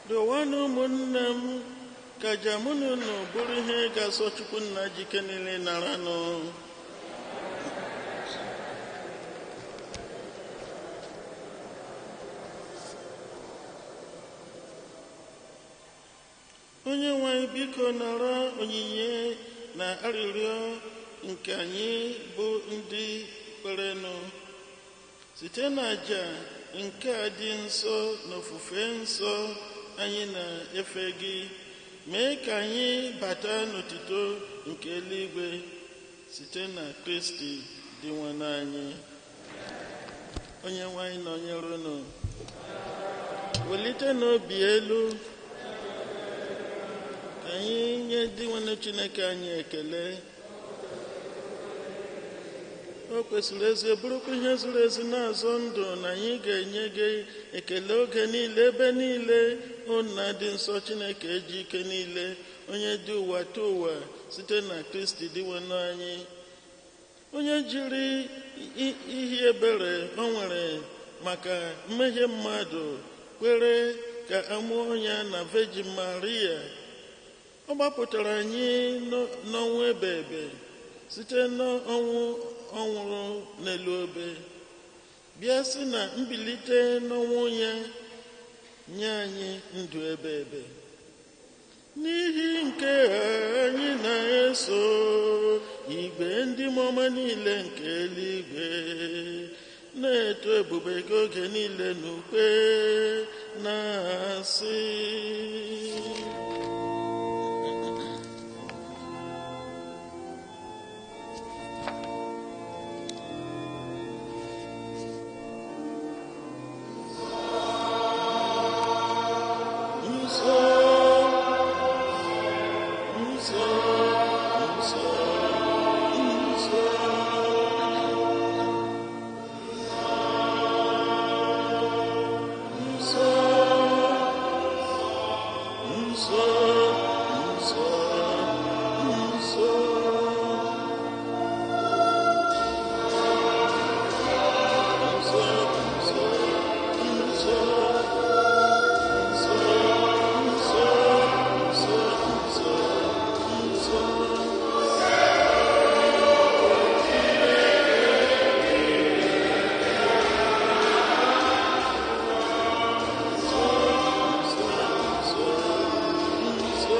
Dọwanụ ụmụnne m Ka aja mụ na unu bụrụ ihe ga-asọ Chukwu nna jike niile naranụ. Onye nwe anyị, biko nara onyinye na arịrịọ nke anyị bụ ndị kwerenụ site n'àjà nke a dị nsọ na ofufe nsọ anyị na-efe gị. Mee ka anyị bata n'otuto nke eluigwe site na Kristi dị nwanne anyị. Onye nwe anyị nọnyere unu. Welite n'obi elu ka anyị nye dị nwanne Chineke anyị ekele. O kwesịrị ezi, bụrụkwa ihe zuru ezi na-azọ ndụ na anyị ga-enye gị ekele oge niile, ebe niile, o Nna dị nsọ, Chineke ji ike niile, onye dị ụwa tụ ụwa, site na Kristi dị nwanne anyị, onye jiri ihe ebere o nwere maka mmehie mmadụ kwere ka a mụọ ya na Virgin Maria. Ọ gbapụtara anyị n'ọnwụ ebe ebe site n'ọnwụ ọ nwụrụ n'elu obe, bịa sị na mbilite n'ọnwụ ya nye anyị ndụ ebe ebe. N'ihi nke a anyị na-eso igwe ndị mmụọ niile nke eluigwe na-eto ebube gị oge niile n'ukwe na-asị: Nsọ, nsọ, nsọ, nsọ, nsọ, nsọ, nsọ, nsọ. Nsọ, nsọ, nsọ. Nsọ, nsọ, nsọ, nsọ, nsọ. Nsọ, nsọ, nsọ.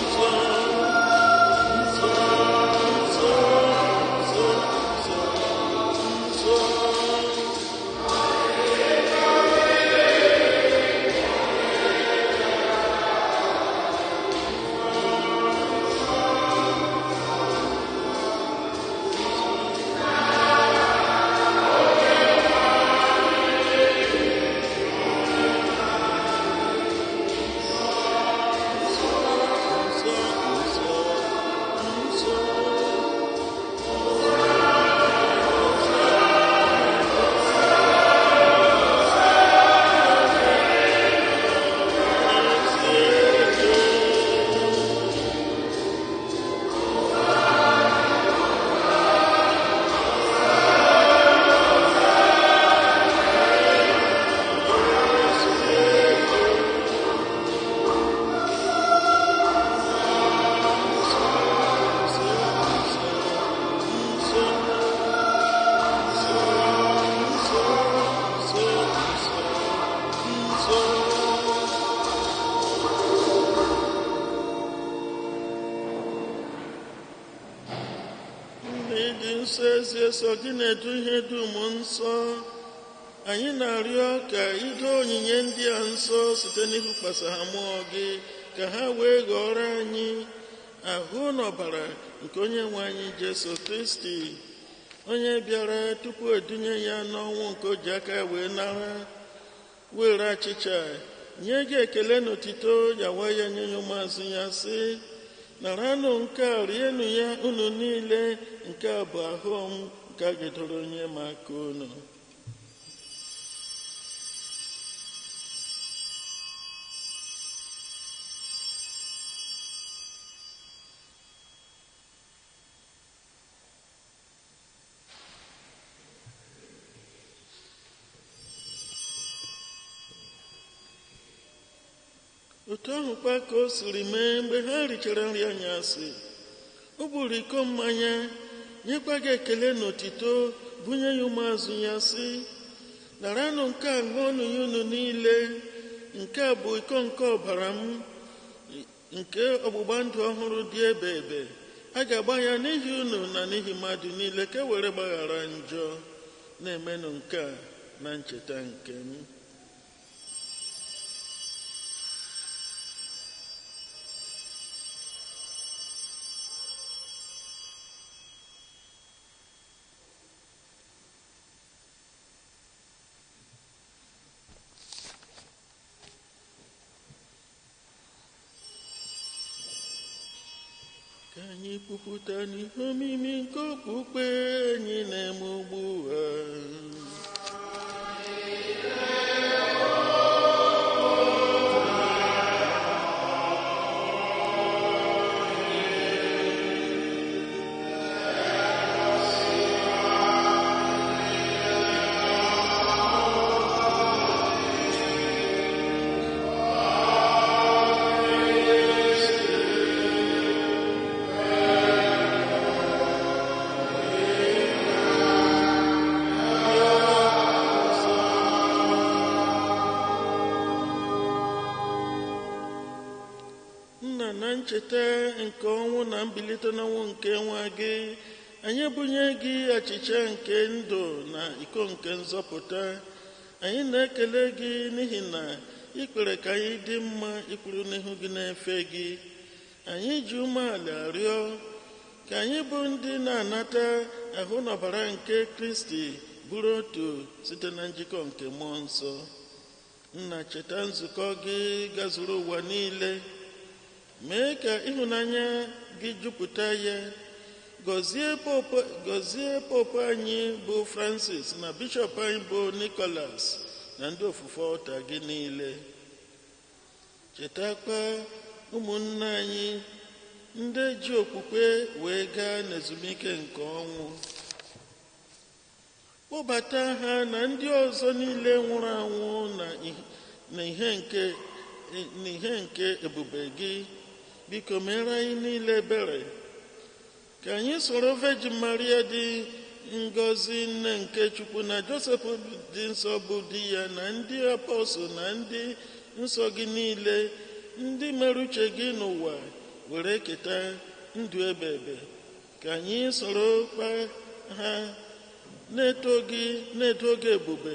Nsọ, nsọ, nsọ, nsọ, nsọ. Ndị dị nsọ ezie so gị na-edu ihe dum nsọ. Anyị na-arịọ ka ido onyinye ndị a nsọ site n'ịhụkwasị ha mmụọ gị, ka ha wee ghọrọ anyị ahụ na ọbara nke onye nwe anyị Jesu Kristi, onye bịara tupu edunye ya n'ọnwụ nke o ji aka ya wee nara, were achịcha nye gị ekele n'otito, yawa ya nye ya ụmụazụ ya sị: naranụ nke a, rienụ ya unu niile, nke a bụ ahụ m nke a ga-edoro onye maka unu. Otu ahụkwa ka o siri mee mgbe ha richara nri anyasị, o buru iko mmanya, nyekwa gị ekele n'otito, bunye ya ụmụazụ ya sị: naranụ nke a, ṅụọnụ ya unu niile, nke a bụ iko nke ọbara m nke ọgbụgba ndụ ọhụrụ dị ebe ebe, a ga-agba ya n'ihi unu na n'ihi mmadụ niile ka e were gbaghara njọ. Na-emenụ nke a na ncheta nke m. Ka anyị kwupụta n'ihe omimi nke okpukpe anyị na-eme ugbu a. Nna, na ncheta nke ọnwụ na mbilite n'ọnwụ nke nwa gị, anyị ebunye gị achịcha nke ndụ na iko nke nzọpụta. Anyị na-ekele gị n'ihi na ị kwere ka anyị dị mma ikwuru n'ihu gị na-efe gị. Anyị ji umeala rịọ ka anyị bụ ndị na-anata ahụ na ọbara nke Kristi bụrụ otu site na njikọ nke Mmụọ Nsọ. Nna, cheta nzukọ gị gazuru ụwa niile, mee ka ịhụnanya gị jupụta ya. Gọzie popu anyị bụ Francis na bishọp anyị bụ Nicholas na ndị ofufe ọta gị niile. Chetakwa ụmụnne anyị ndị ji okwukwe wee gaa n'ezumike nke ọnwụ, kpọbata ha na ndị ọzọ niile nwụrụ anwụ na ihe nke ebube gị. Biko mere anyị niile ebere, ka anyị soro Virgin Maria dị ngọzi, nne nke Chukwu, na Josef dị nsọ bụ di ya, na ndị apọstụl na ndị nsọ gị niile, ndị mere uche gị n'ụwa, were keta ndụ ebe ebe. Ka anyị soro kpa ha na-eto gị na-eto gị ebube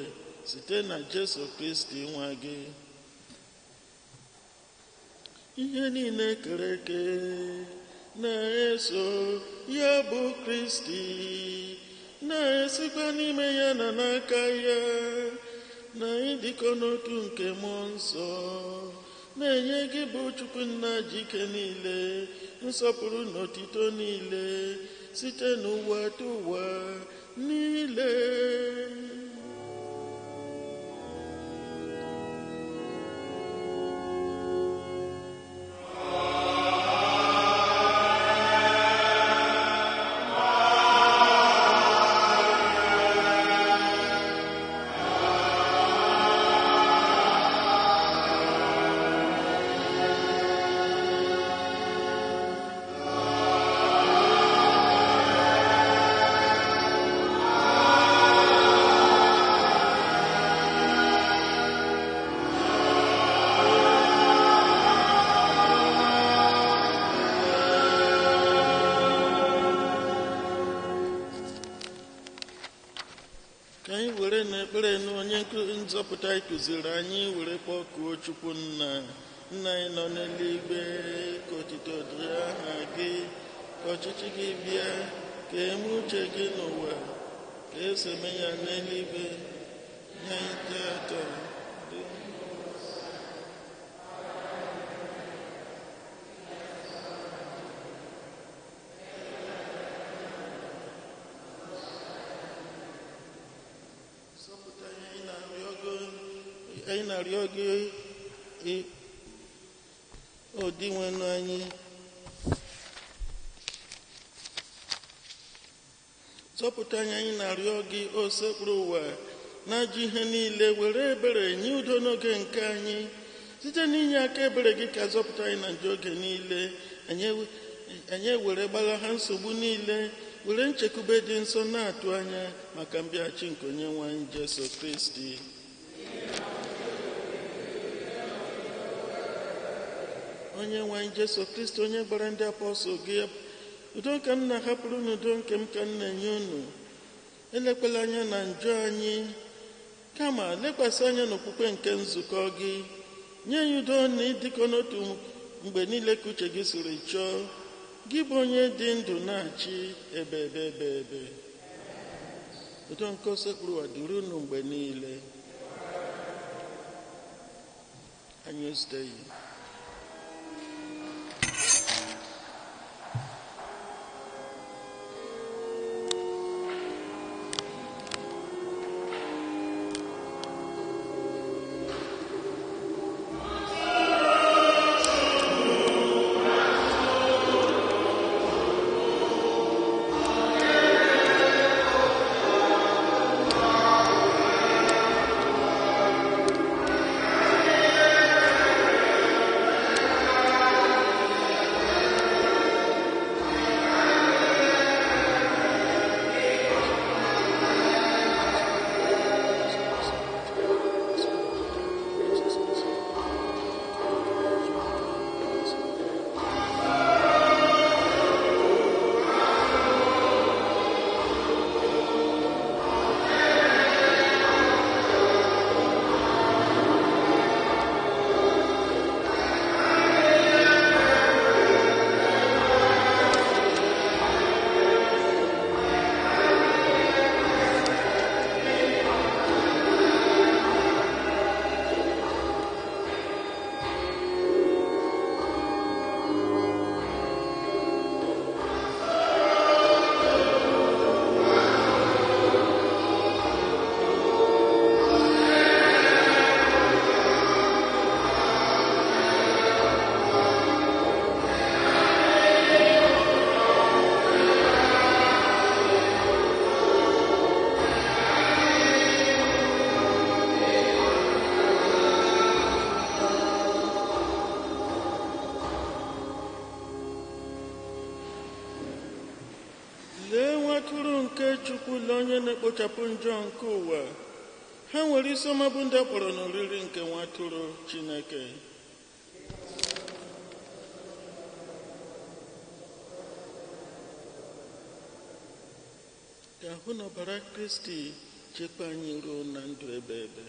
site na Jesu Kristi nwa gị. Ihe niile kere eke na-eso ya bụ Kristi, na-esikwa n'ime ya na n'aka ya, na ịdịkọ n'otu nke Mmụọ Nsọ, na-enye gị bụ Chukwu Nna ji ike niile nsọpụrụ na otito niile site n'ụwa tụ ụwa niile. Ka anyị were n'ekpere na onye nzọpụta anyị kụziri anyị were kpọkuo Chukwu Nna Nna anyị nọ n'eluigwe, ka otito dịrị aha gị, ka ọchịchị gị bịa, ka eme uche gị n'ụwa ka esi eme ya n'eluigwe. Nye anyị tata. Zọpụta anyị, anyị na-arịọ gị, o Dinwenụ anyị. Zọpụta anyị, anyị na-arịọ gị, o sekpụrụ ụwa na-ajọ ihe niile, were ebere nye udo n'oge nke anyị. Site n'inye aka ebere gị ka zọpụta anyị na njọ oge niile. Anyị ewere gbalaha nsogbu niile, were nchekwube dị nsọ na-atụ anya maka mbịaghachi nke onye nwe anyị Jesu Kristi. Onye nwe anyị Jesu Kristi, onye gbara ndị apọstụl gị, udo nke m na-ahapụrụ unu, udo nke m ka m na-enye unu. Elekwala anya na njọ anyị, kama lekwasị anya n'okwukwe nke nzukọ gị. Nye anyị udo na ịdịkọ n'otu mgbe niile ka uche gị siri chọọ, gị bụ onye dị ndụ na-achị ebe ebe ebe ebe. Udo nke osekpụrụ ụwa dịrị unu mgbe niile. Agnus Dei. Chukwu lee onye na-ekpochapụ njọ nke ụwa. Ha nwere isi ọma bụ ndị akpọrọ n'oriri nke nwa atụrụ Chineke. Ka ahụ na ọbara Kristi chekwa anyị ruo na ndụ ebe ebe.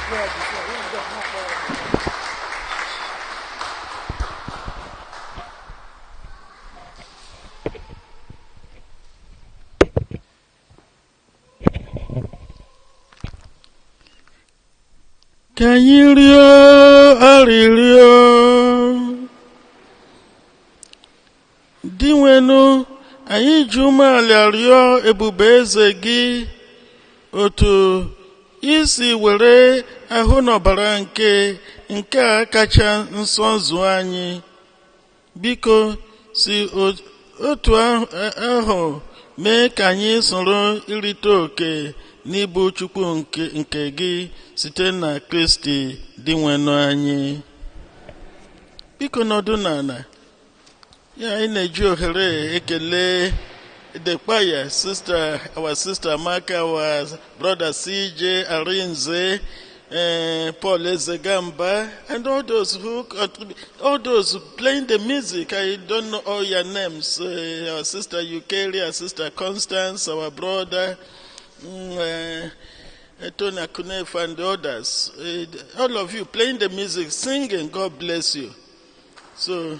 Ka anyị rịọ arịrịọ. Dinwenụ, anyị ji umeala rịọ ebube eze gị otu isi were ahụ n'ọbara nke a kacha nsọ zụọ anyị. Biko si otu ahụ mee ka anyị soro irite oke n'ịbụ Chukwu nke gị site na Kristi Dinwenụ anyị. Biko nọdụ n'ala. Ya anyị na-eji ohere ekele Dekpaya, sister, our sister Amaka, our brother CJ Arinze, Paul Ezegamba, and all those who contribute, all those playing the music. I don't know all your names. Our sister Yukeri, our sister Constance, our brother Tony Akunef, and the others. All of you playing the music, singing, God bless you. So,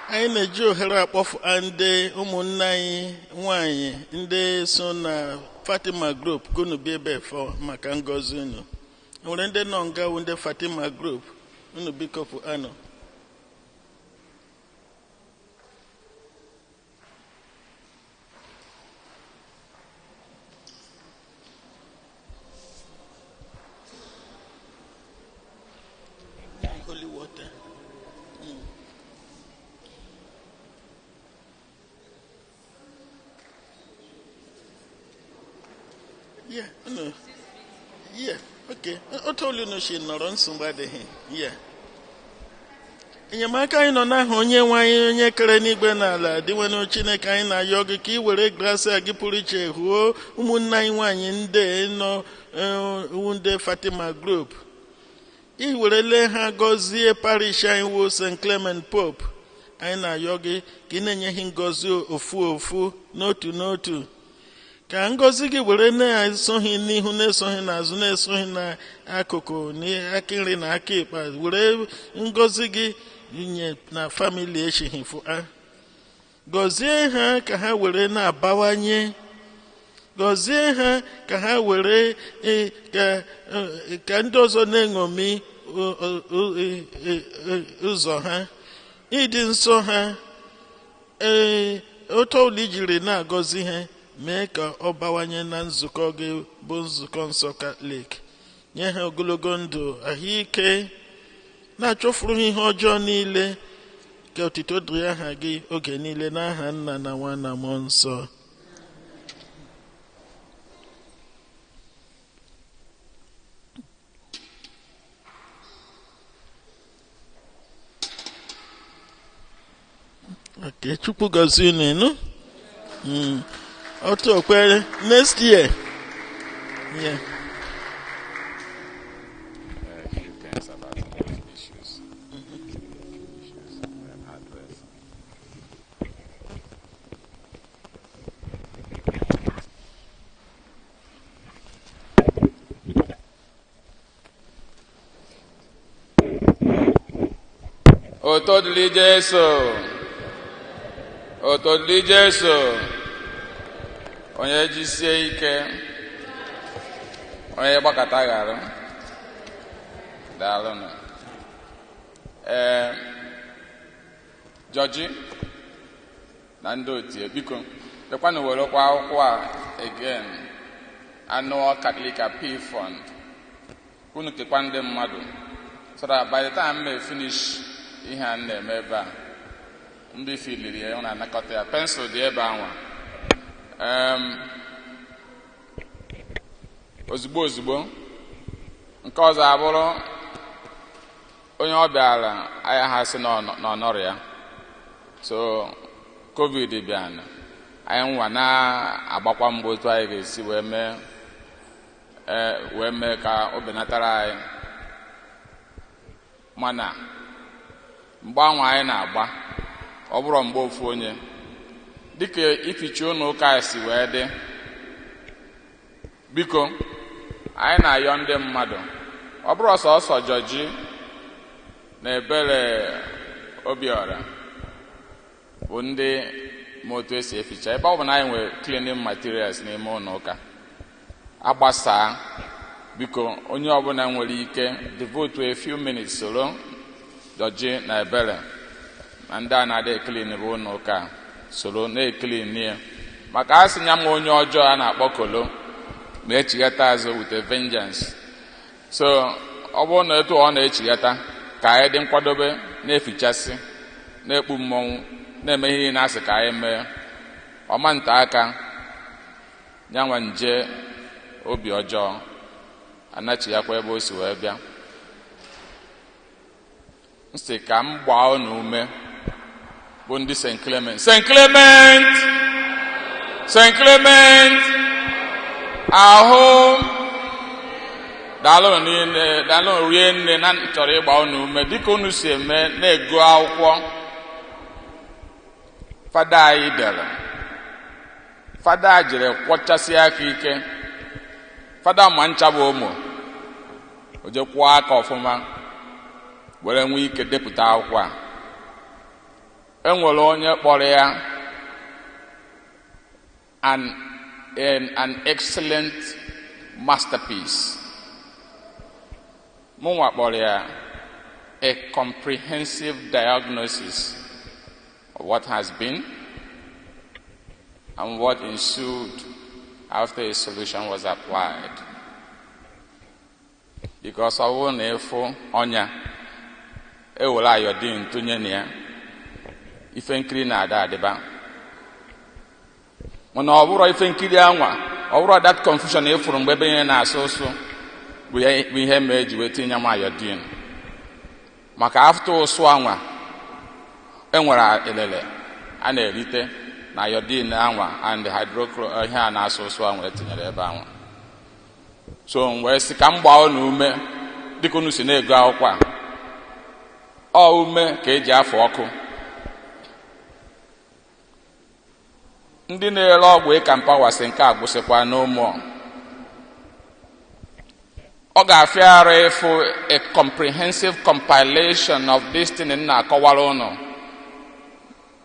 anyị na-eji ohere akpọfu ndị ụmụnne anyị nwanyị ndị so na Fatima Group kunu bịa ebe fọ maka ngọzi unu. Nwere ndị nọ nga wụ ndị Fatima Group, unu biko pụ anọ. Holy water. Yeah, no. Yeah, okay. I told you no she nọrọ nsogbu adịghị. Yeah. Enyemaka anyị nọ n'aha onye nwe anyị onye kere n'igwe n'ala dịnwenụ Chineke anyị na-ayọ gị ka ị were grasia gị pụrụ iche hụo ụmụnne anyị nwaanyị ndị nọ ndị Fatima Group. Ị werele ha gọzie parish anyị wụ St. Clement Pope. Anyị na-ayọ gị ka ị na-enye ha ngọzi ofu ofu n'otu n'otu. Ka ngọzi gị were na-esoghị n'ihu na-esoghị n'azụ na-esoghị n'akụkụ n'aka nri na aka ịkpa were ngọzi gị nye na famili echighị fụa. Gọzie ha ka ha were na-abawanye. Gọzie ha ka ha were ka ndị ọzọ na-eṅomi ụzọ ha, ịdị nsọ ha, otu ọbụla ijiri na-agọzi ha, mee ka ọ bawanye na nzukọ gị bụ nzukọ nsọ Katọlik. Nye ha ogologo ndụ, ahụike, na-achọfuru ha ihe ọjọọ niile, ka otito dịrị aha gị oge niile n'aha Nna na Nwa na Mmụọ Nsọ. Okay, Chukwu gọzie unu ịnụ. Otu okpere next year. Yeah. A few things about those issues. Issues address. Otito dịrị Jesu. Otito dịrị Jesu. Onye jisie ike, onye gbakọta ghara. Daalụnụ. Jọji na ndị otie, biko lekwanụ werekwa akwụkwọ a again, Annual Catholic Appeal Fund. Unu kekwa ndị mmadụ so that by the time may finish ihe a na-eme ebe a, ndị filiri ya na-anakọta ya. Pensụl dị ebe anwa. Ozugbo nke ọzọ abụrụ onye ọ bịara anya ha sị n'ọnọrọ ya. So COVID bịara, anyị nwa na-agbakwa mbọ otu anyị ga-esi wee mee ka o benatara anyị. Mana mgbanwe anyị na-agba ọ bụrụ mgbe ofu onye dịka ifichi ụlọ ụka si wee dị, Biko, anyị na-ayọ ndị mmadụ, ọ bụrụ sọsọ Jọji na Ebere Obiọra bụ ndị ma otu esi eficha ebe ọ bụ na anyị nwere cleaning materials n'ime ụlọ ụka agbasaa. Biko, onye ọbụla nwere ike devote a few minutes soro Jọji na Ebere na ndị a na-adị eclean bụ ụlọ ụka, soro na-eclean ya, maka a sị ya ma onye ọjọọ a na-akpọ kolo na-echighata azụ with a vengeance. So ọ bụrụ na etu ọ na-echighata, ka anyị dị nkwadobe, na-efichasị, na-ekpu mmọnwụ, na-eme ihe niile asị ka anyị mee ọma nta aka nyanwa nje obi ọjọọ anachighakwa ebe o si wee bịa. M sị ka m gbaa unu ume, bụ ndị St. Clement, St. Clement, St. Clement ahụ. Daalụnụ niile, daalụnụ rie nne. Na chọrọ ịgba unu ume, dịka unu si eme na-ego akwụkwọ fada anyị dere. Fada jere kwọchasị aka ike, fada ma ncha bụ ụmụ o je kwụọ aka ọfụma were nwee ike depụta akwụkwọ a. Enwere onye kpọrọ ya an excellent masterpiece. Mụnwa kpọrọ ya a comprehensive diagnosis of what has been and what ensued after a solution was applied, because ọ bụrụ na ịfụ ọnya ewere iodine tụnye na ya, ife nkiri na-ada adịba. Mana ọ bụrụ ife nkiri anwa, ọ bụrụ that confusion ịfụrụ mgbe ebe ihe na-asụ ụsụ bụ ihe ma eji wee tinye m iodine, maka after ụsụ anwa enwere elele a na-erite na iodine anwa and hydrochloric ihe a na-asụ ụsụ anwa etinyere ebe anwa. So m wee sị ka m gbaa unu ume, dịka unu si na-ego akwụkwọ a. Ọ ume ka eji afọ ọkụ. Ndị na-ere ọgwụ ịka mpawa sị nke a gwụsịkwa n'ụmụ ọ ga-afịa arụ ịfụ a comprehensive compilation of this thing m na-akọwara ụnụ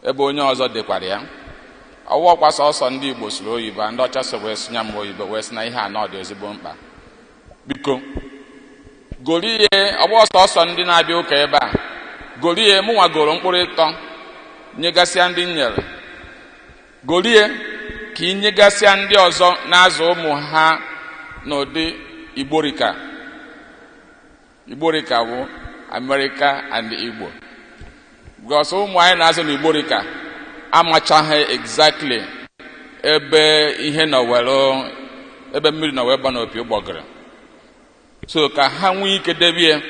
ebe onye ọzọ dekwara ya. Ọwụọkwa sọsọ ndị Igbo sụrụ oyibo, ndị ọcha so wee sụnya m oyibo, wee sị na ihe anọ dị ezigbo mkpa. Biko gorie. Ọgbọ sọsọ ndị na-abịa ụka ebe a gorie. Mụnwa goro mkpụrụ ịtọ nyegasịa ndị nyere. Gorie ka ị nyegasịa ndị ọzọ na-azụ ụmụ ha n'ụdị Igborika. Igborika bụ America and Igbo, because ụmụ anyị na-azụ na Igborika amachaghị exactly ebe ihe nọ were ebe mmiri nọ wee gba n'opi ụgbọgịrị. So ka ha nwee ike debie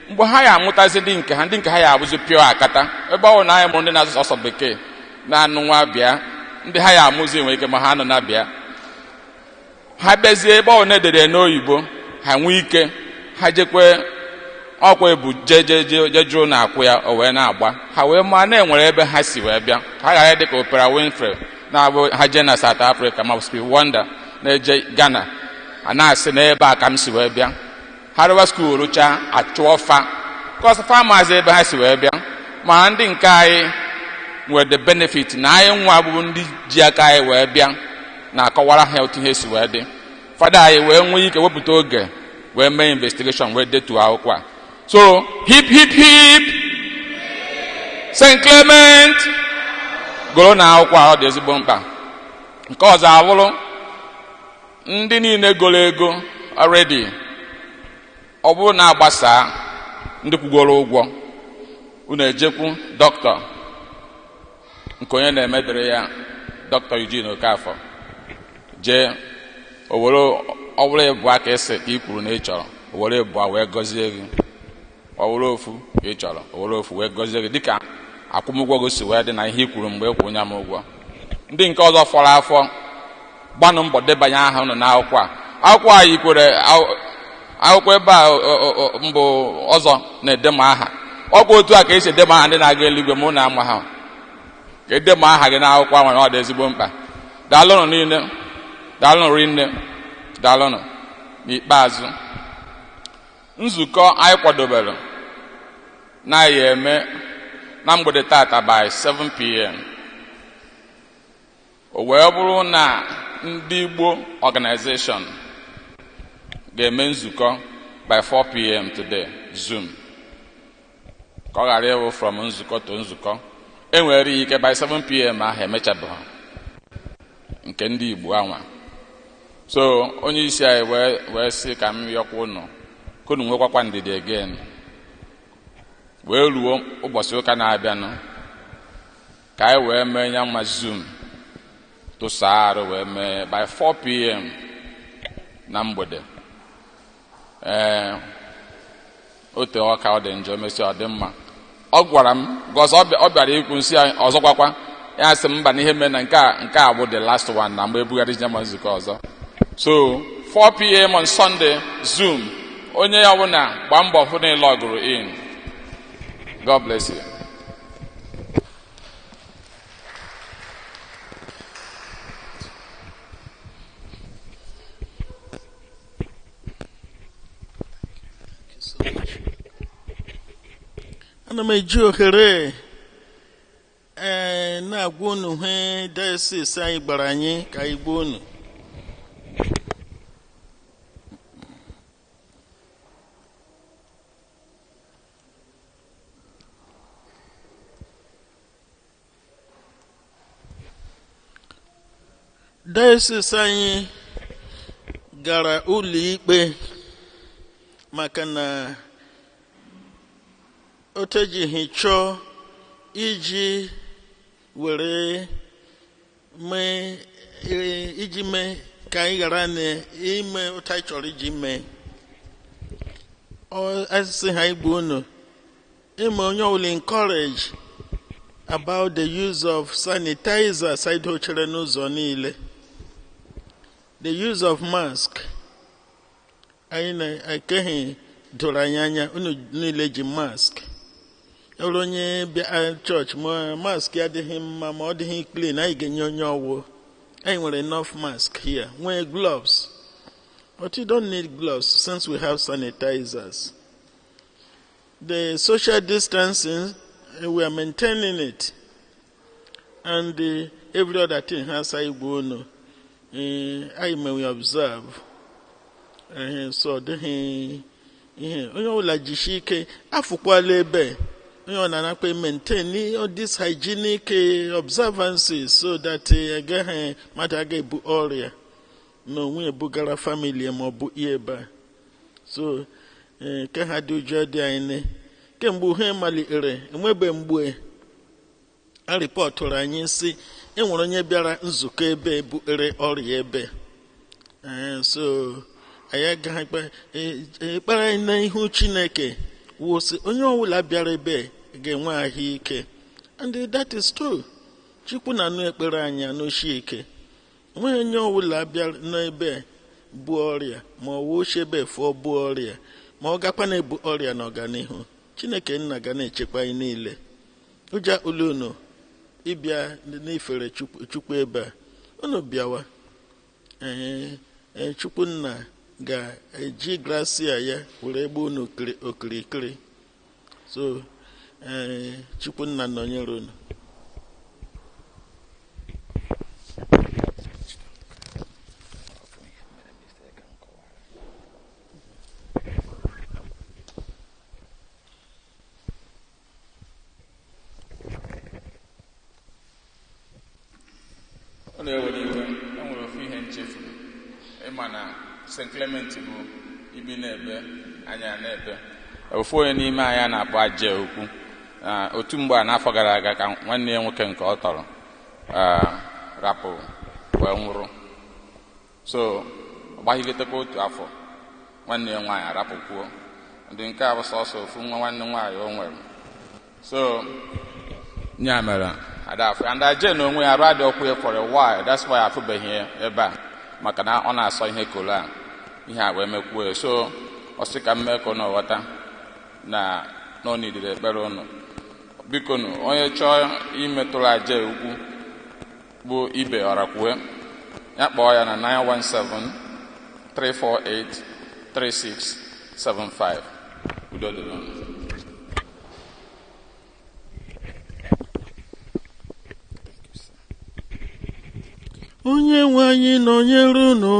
mgbe ha ya amụtazi ndị nke ha, ndị nke ha ya abụzi pịọ akata ebe ọ bụ na anyị mụrụ ndị na-azụ sọsọ bekee na-anụ nwa bịa, ndị ha ya amụzi nwere ike ma ha nọ na bịa, ha bịazie ebe ọ na-edere n'oyibo, ha nwee ike ha jekwe ọkwa ebu je jụrụ na akwụ ya o wee na-agba, ha wee maa na enwere ebe ha si wee bịa, ka ha ghara dị ka Oprah Winfrey na-abụ ha jee na South Africa, ma Stevie Wonder na-eje Ghana, a na-asị n'ebe a ka m si wee bịa. Ha rụwa school rụchaa, achụọ fa kọsọ fa maazị ebe ha si wee bịa. Ma ndị nke anyị nwere the benefit na anyị nwa bụ ndị ji aka anyị wee bịa na-akọwara ha otu ihe si wee dị. Fada anyị wee nwee ike wepụta oge wee mee investigation, wee detuo akwụkwọ a. So hip hip hip, St. Clement, goro na akwụkwọ a, ọ dị ezigbo mkpa. Nke ọzọ awụrụ ndị niile goro ego already, ọ bụrụ na agbasaa ndị kwugoro ụgwọ, unu ejekwu dọkịta nke onye na-emedere ya, Dr. Eugene Okafor, jee o were ọ bụrụ ịbụa ka esi ka ị kwuru na ị chọrọ, o were ịbụa wee gọzie gị. Ọ were ofu ka ị chọrọ, o were ofu wee gọzie gị, dịka akwụmụgwọ gị si wee dị na ihe i kwuru mgbe ị kwụ onye m ụgwọ. Ndị nke ọzọ fọrọ afọ, gbanụ mbọ debanye aha unu n'akwụkwọ a. Akwụkwọ a yikwere akwụkwọ ebe a mbụ ọzọ na-ede m aha. Ọkwa otu a ka esi ede m aha ndị na-aga eluigwe. Mụ na ama ha ka ede m aha gị n'akwụkwọ ahụ, na ọ dị ezigbo mkpa. Daalụnụ niile, daalụnụ rinne. Daalụnụ. N'ikpeazụ, nzukọ anyị kwadobere na-anyị eme na mgbede tata by 7 p.m. O wee bụrụ na ndị Igbo organization ga-eme nzukọ by 4 p.m. today, Zoom, ka ọ ghara ịwụ from nzukọ to nzukọ. Enwere ike by 7 p.m. ahụ emechabeghị nke ndị Igbo anwa. So onye isi anyị wee sị ka m yọkwa unu ka unu nwekwakwa ndidi again wee ruo ụbọchị ụka na-abịanụ, ka anyị wee mee ya mma Zoom tụsaa arụ wee mee by 4 p.m. na mgbede. Ee, ote ọka ọ dị njọ, mesịa ọ dị mma. Ọ gwara m gọzọ ọ bịara ikwu nsị anyị ọzọkwakwa, ya sị m mba, na ihe mee na nke a bụ the last one na mgbe ebugharị jem nzukọ ọzọ. So 4 p.m. on Sunday, Zoom. Onye ya ọbụla gbaa mbọ hụ na ị lọgụrụ in. God bless you. Ana m eji ohere na-agwa unu ihe diocese anyị gbara anyị ka anyị gbuo unu. Diocese anyị gara ụlọ ikpe maka na o tejighị chọọ iji were mee, iji mee ka anyị ghara na ime otu anyị chọrọ iji mee. Ọ asị ha igbu unu ime onye ọbụla encourage about the use of sanitizer side ochere n'ụzọ niile, the use of mask. Anyị na-ekeghị doro anyị anya, unu niile ji mask. Ọrụ onye bịa chọọchị ma mask ya adịghị mma, ma ọ dịghị clean, anyị ga-enye onye ọwụ. Anyị nwere enough mask here, nwee gloves, but you don't need gloves since we have sanitizers. The social distancing, we are maintaining it, and every other thing has anyị gwa unu, anyị may observe. So ọ dịghị ihe, onye ọbụla jisie ike. Afụkwala ebe onye ọ na-anakpa maintain all these hygienic observances so that agaghị mmadụ aga ebu ọrịa na onwe ebugara family ma ọ bụ ihe ebe a. So ke ha dị ụjọ dị anyị kemgbe uhe malitere, enwebe mgbe a rịpọtụrụ anyị sị enwere onye bịara nzukọ ebe butere ọrịa ebe. So anyị agaghị ekpere anyị n'ihu Chineke wụsị onye ọbụla bịara ebe ga-enwe ahụike, and that is true. Chukwu na-anụ ekpere anyị anụchi ike. Enweghị onye ọbụla bịara n'ebe bụ ọrịa, ma ọ wụ oche ebe fụọ bụ ọrịa, ma ọ gakwa na-ebu ọrịa n'ọganihu. Chineke nna ga na-echekwa anyị niile. Ụja ulu unu ịbịa n'ifere Chukwu ebe a, unu bịawa, ee, Chukwu nna ga-eji gracia ya were gbuo unu okirikiri. So ee, Chukwu nna nọnyere unu. Ọ na-ewere iwe, e nwere ofu ihe nchefuru. Ịma na St. Clement bụ ibi na-ebe anya na-ebe ofu onye n'ime anyị a na-akpọ Aje Ukwu. Otu mgbe a n'afọ gara aga ka nwanne ya nwoke nke ọ tọrọ rapụ wee nwụrụ. So ọ gbaghigotekwa otu afọ, nwanne ya nwaanyị arapụkwuo. Ndị nke a bụ sọsọ ofu nwa nwanne nwaanyị o nwere. So ya mere adafụ and Aje na onwe ya arụ adị ọkwụ ya for a while. That's why afụbeghị ya ebe a, maka na ọ na-asọ ihe kolo a ihe a wee mekwuo ya. So ọ sị ka m mee ka unu ghọta na ọ nidiri ekpere unu. Biko nụ, onye chọọ imetụrụ Aje Ukwu bụ Ibe Ọrakwue, ya kpọọ ya na 917 348 3675. Udo dịrị unu. Onye nwe anyị nọnyere unu.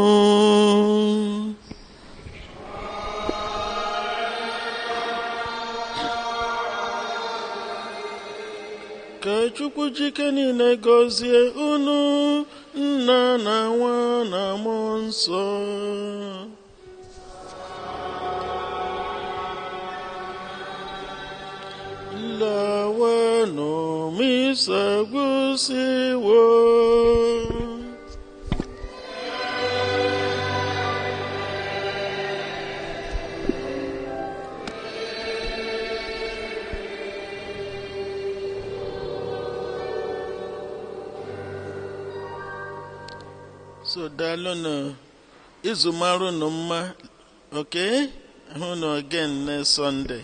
Ka Chukwu jike niile gọzie unu, nna na nwa na mmụọ nsọ. Lawanụ misa gwụsịwo. So daalụnụ, izu mara unu mma, okay? Hụ unu again next Sunday.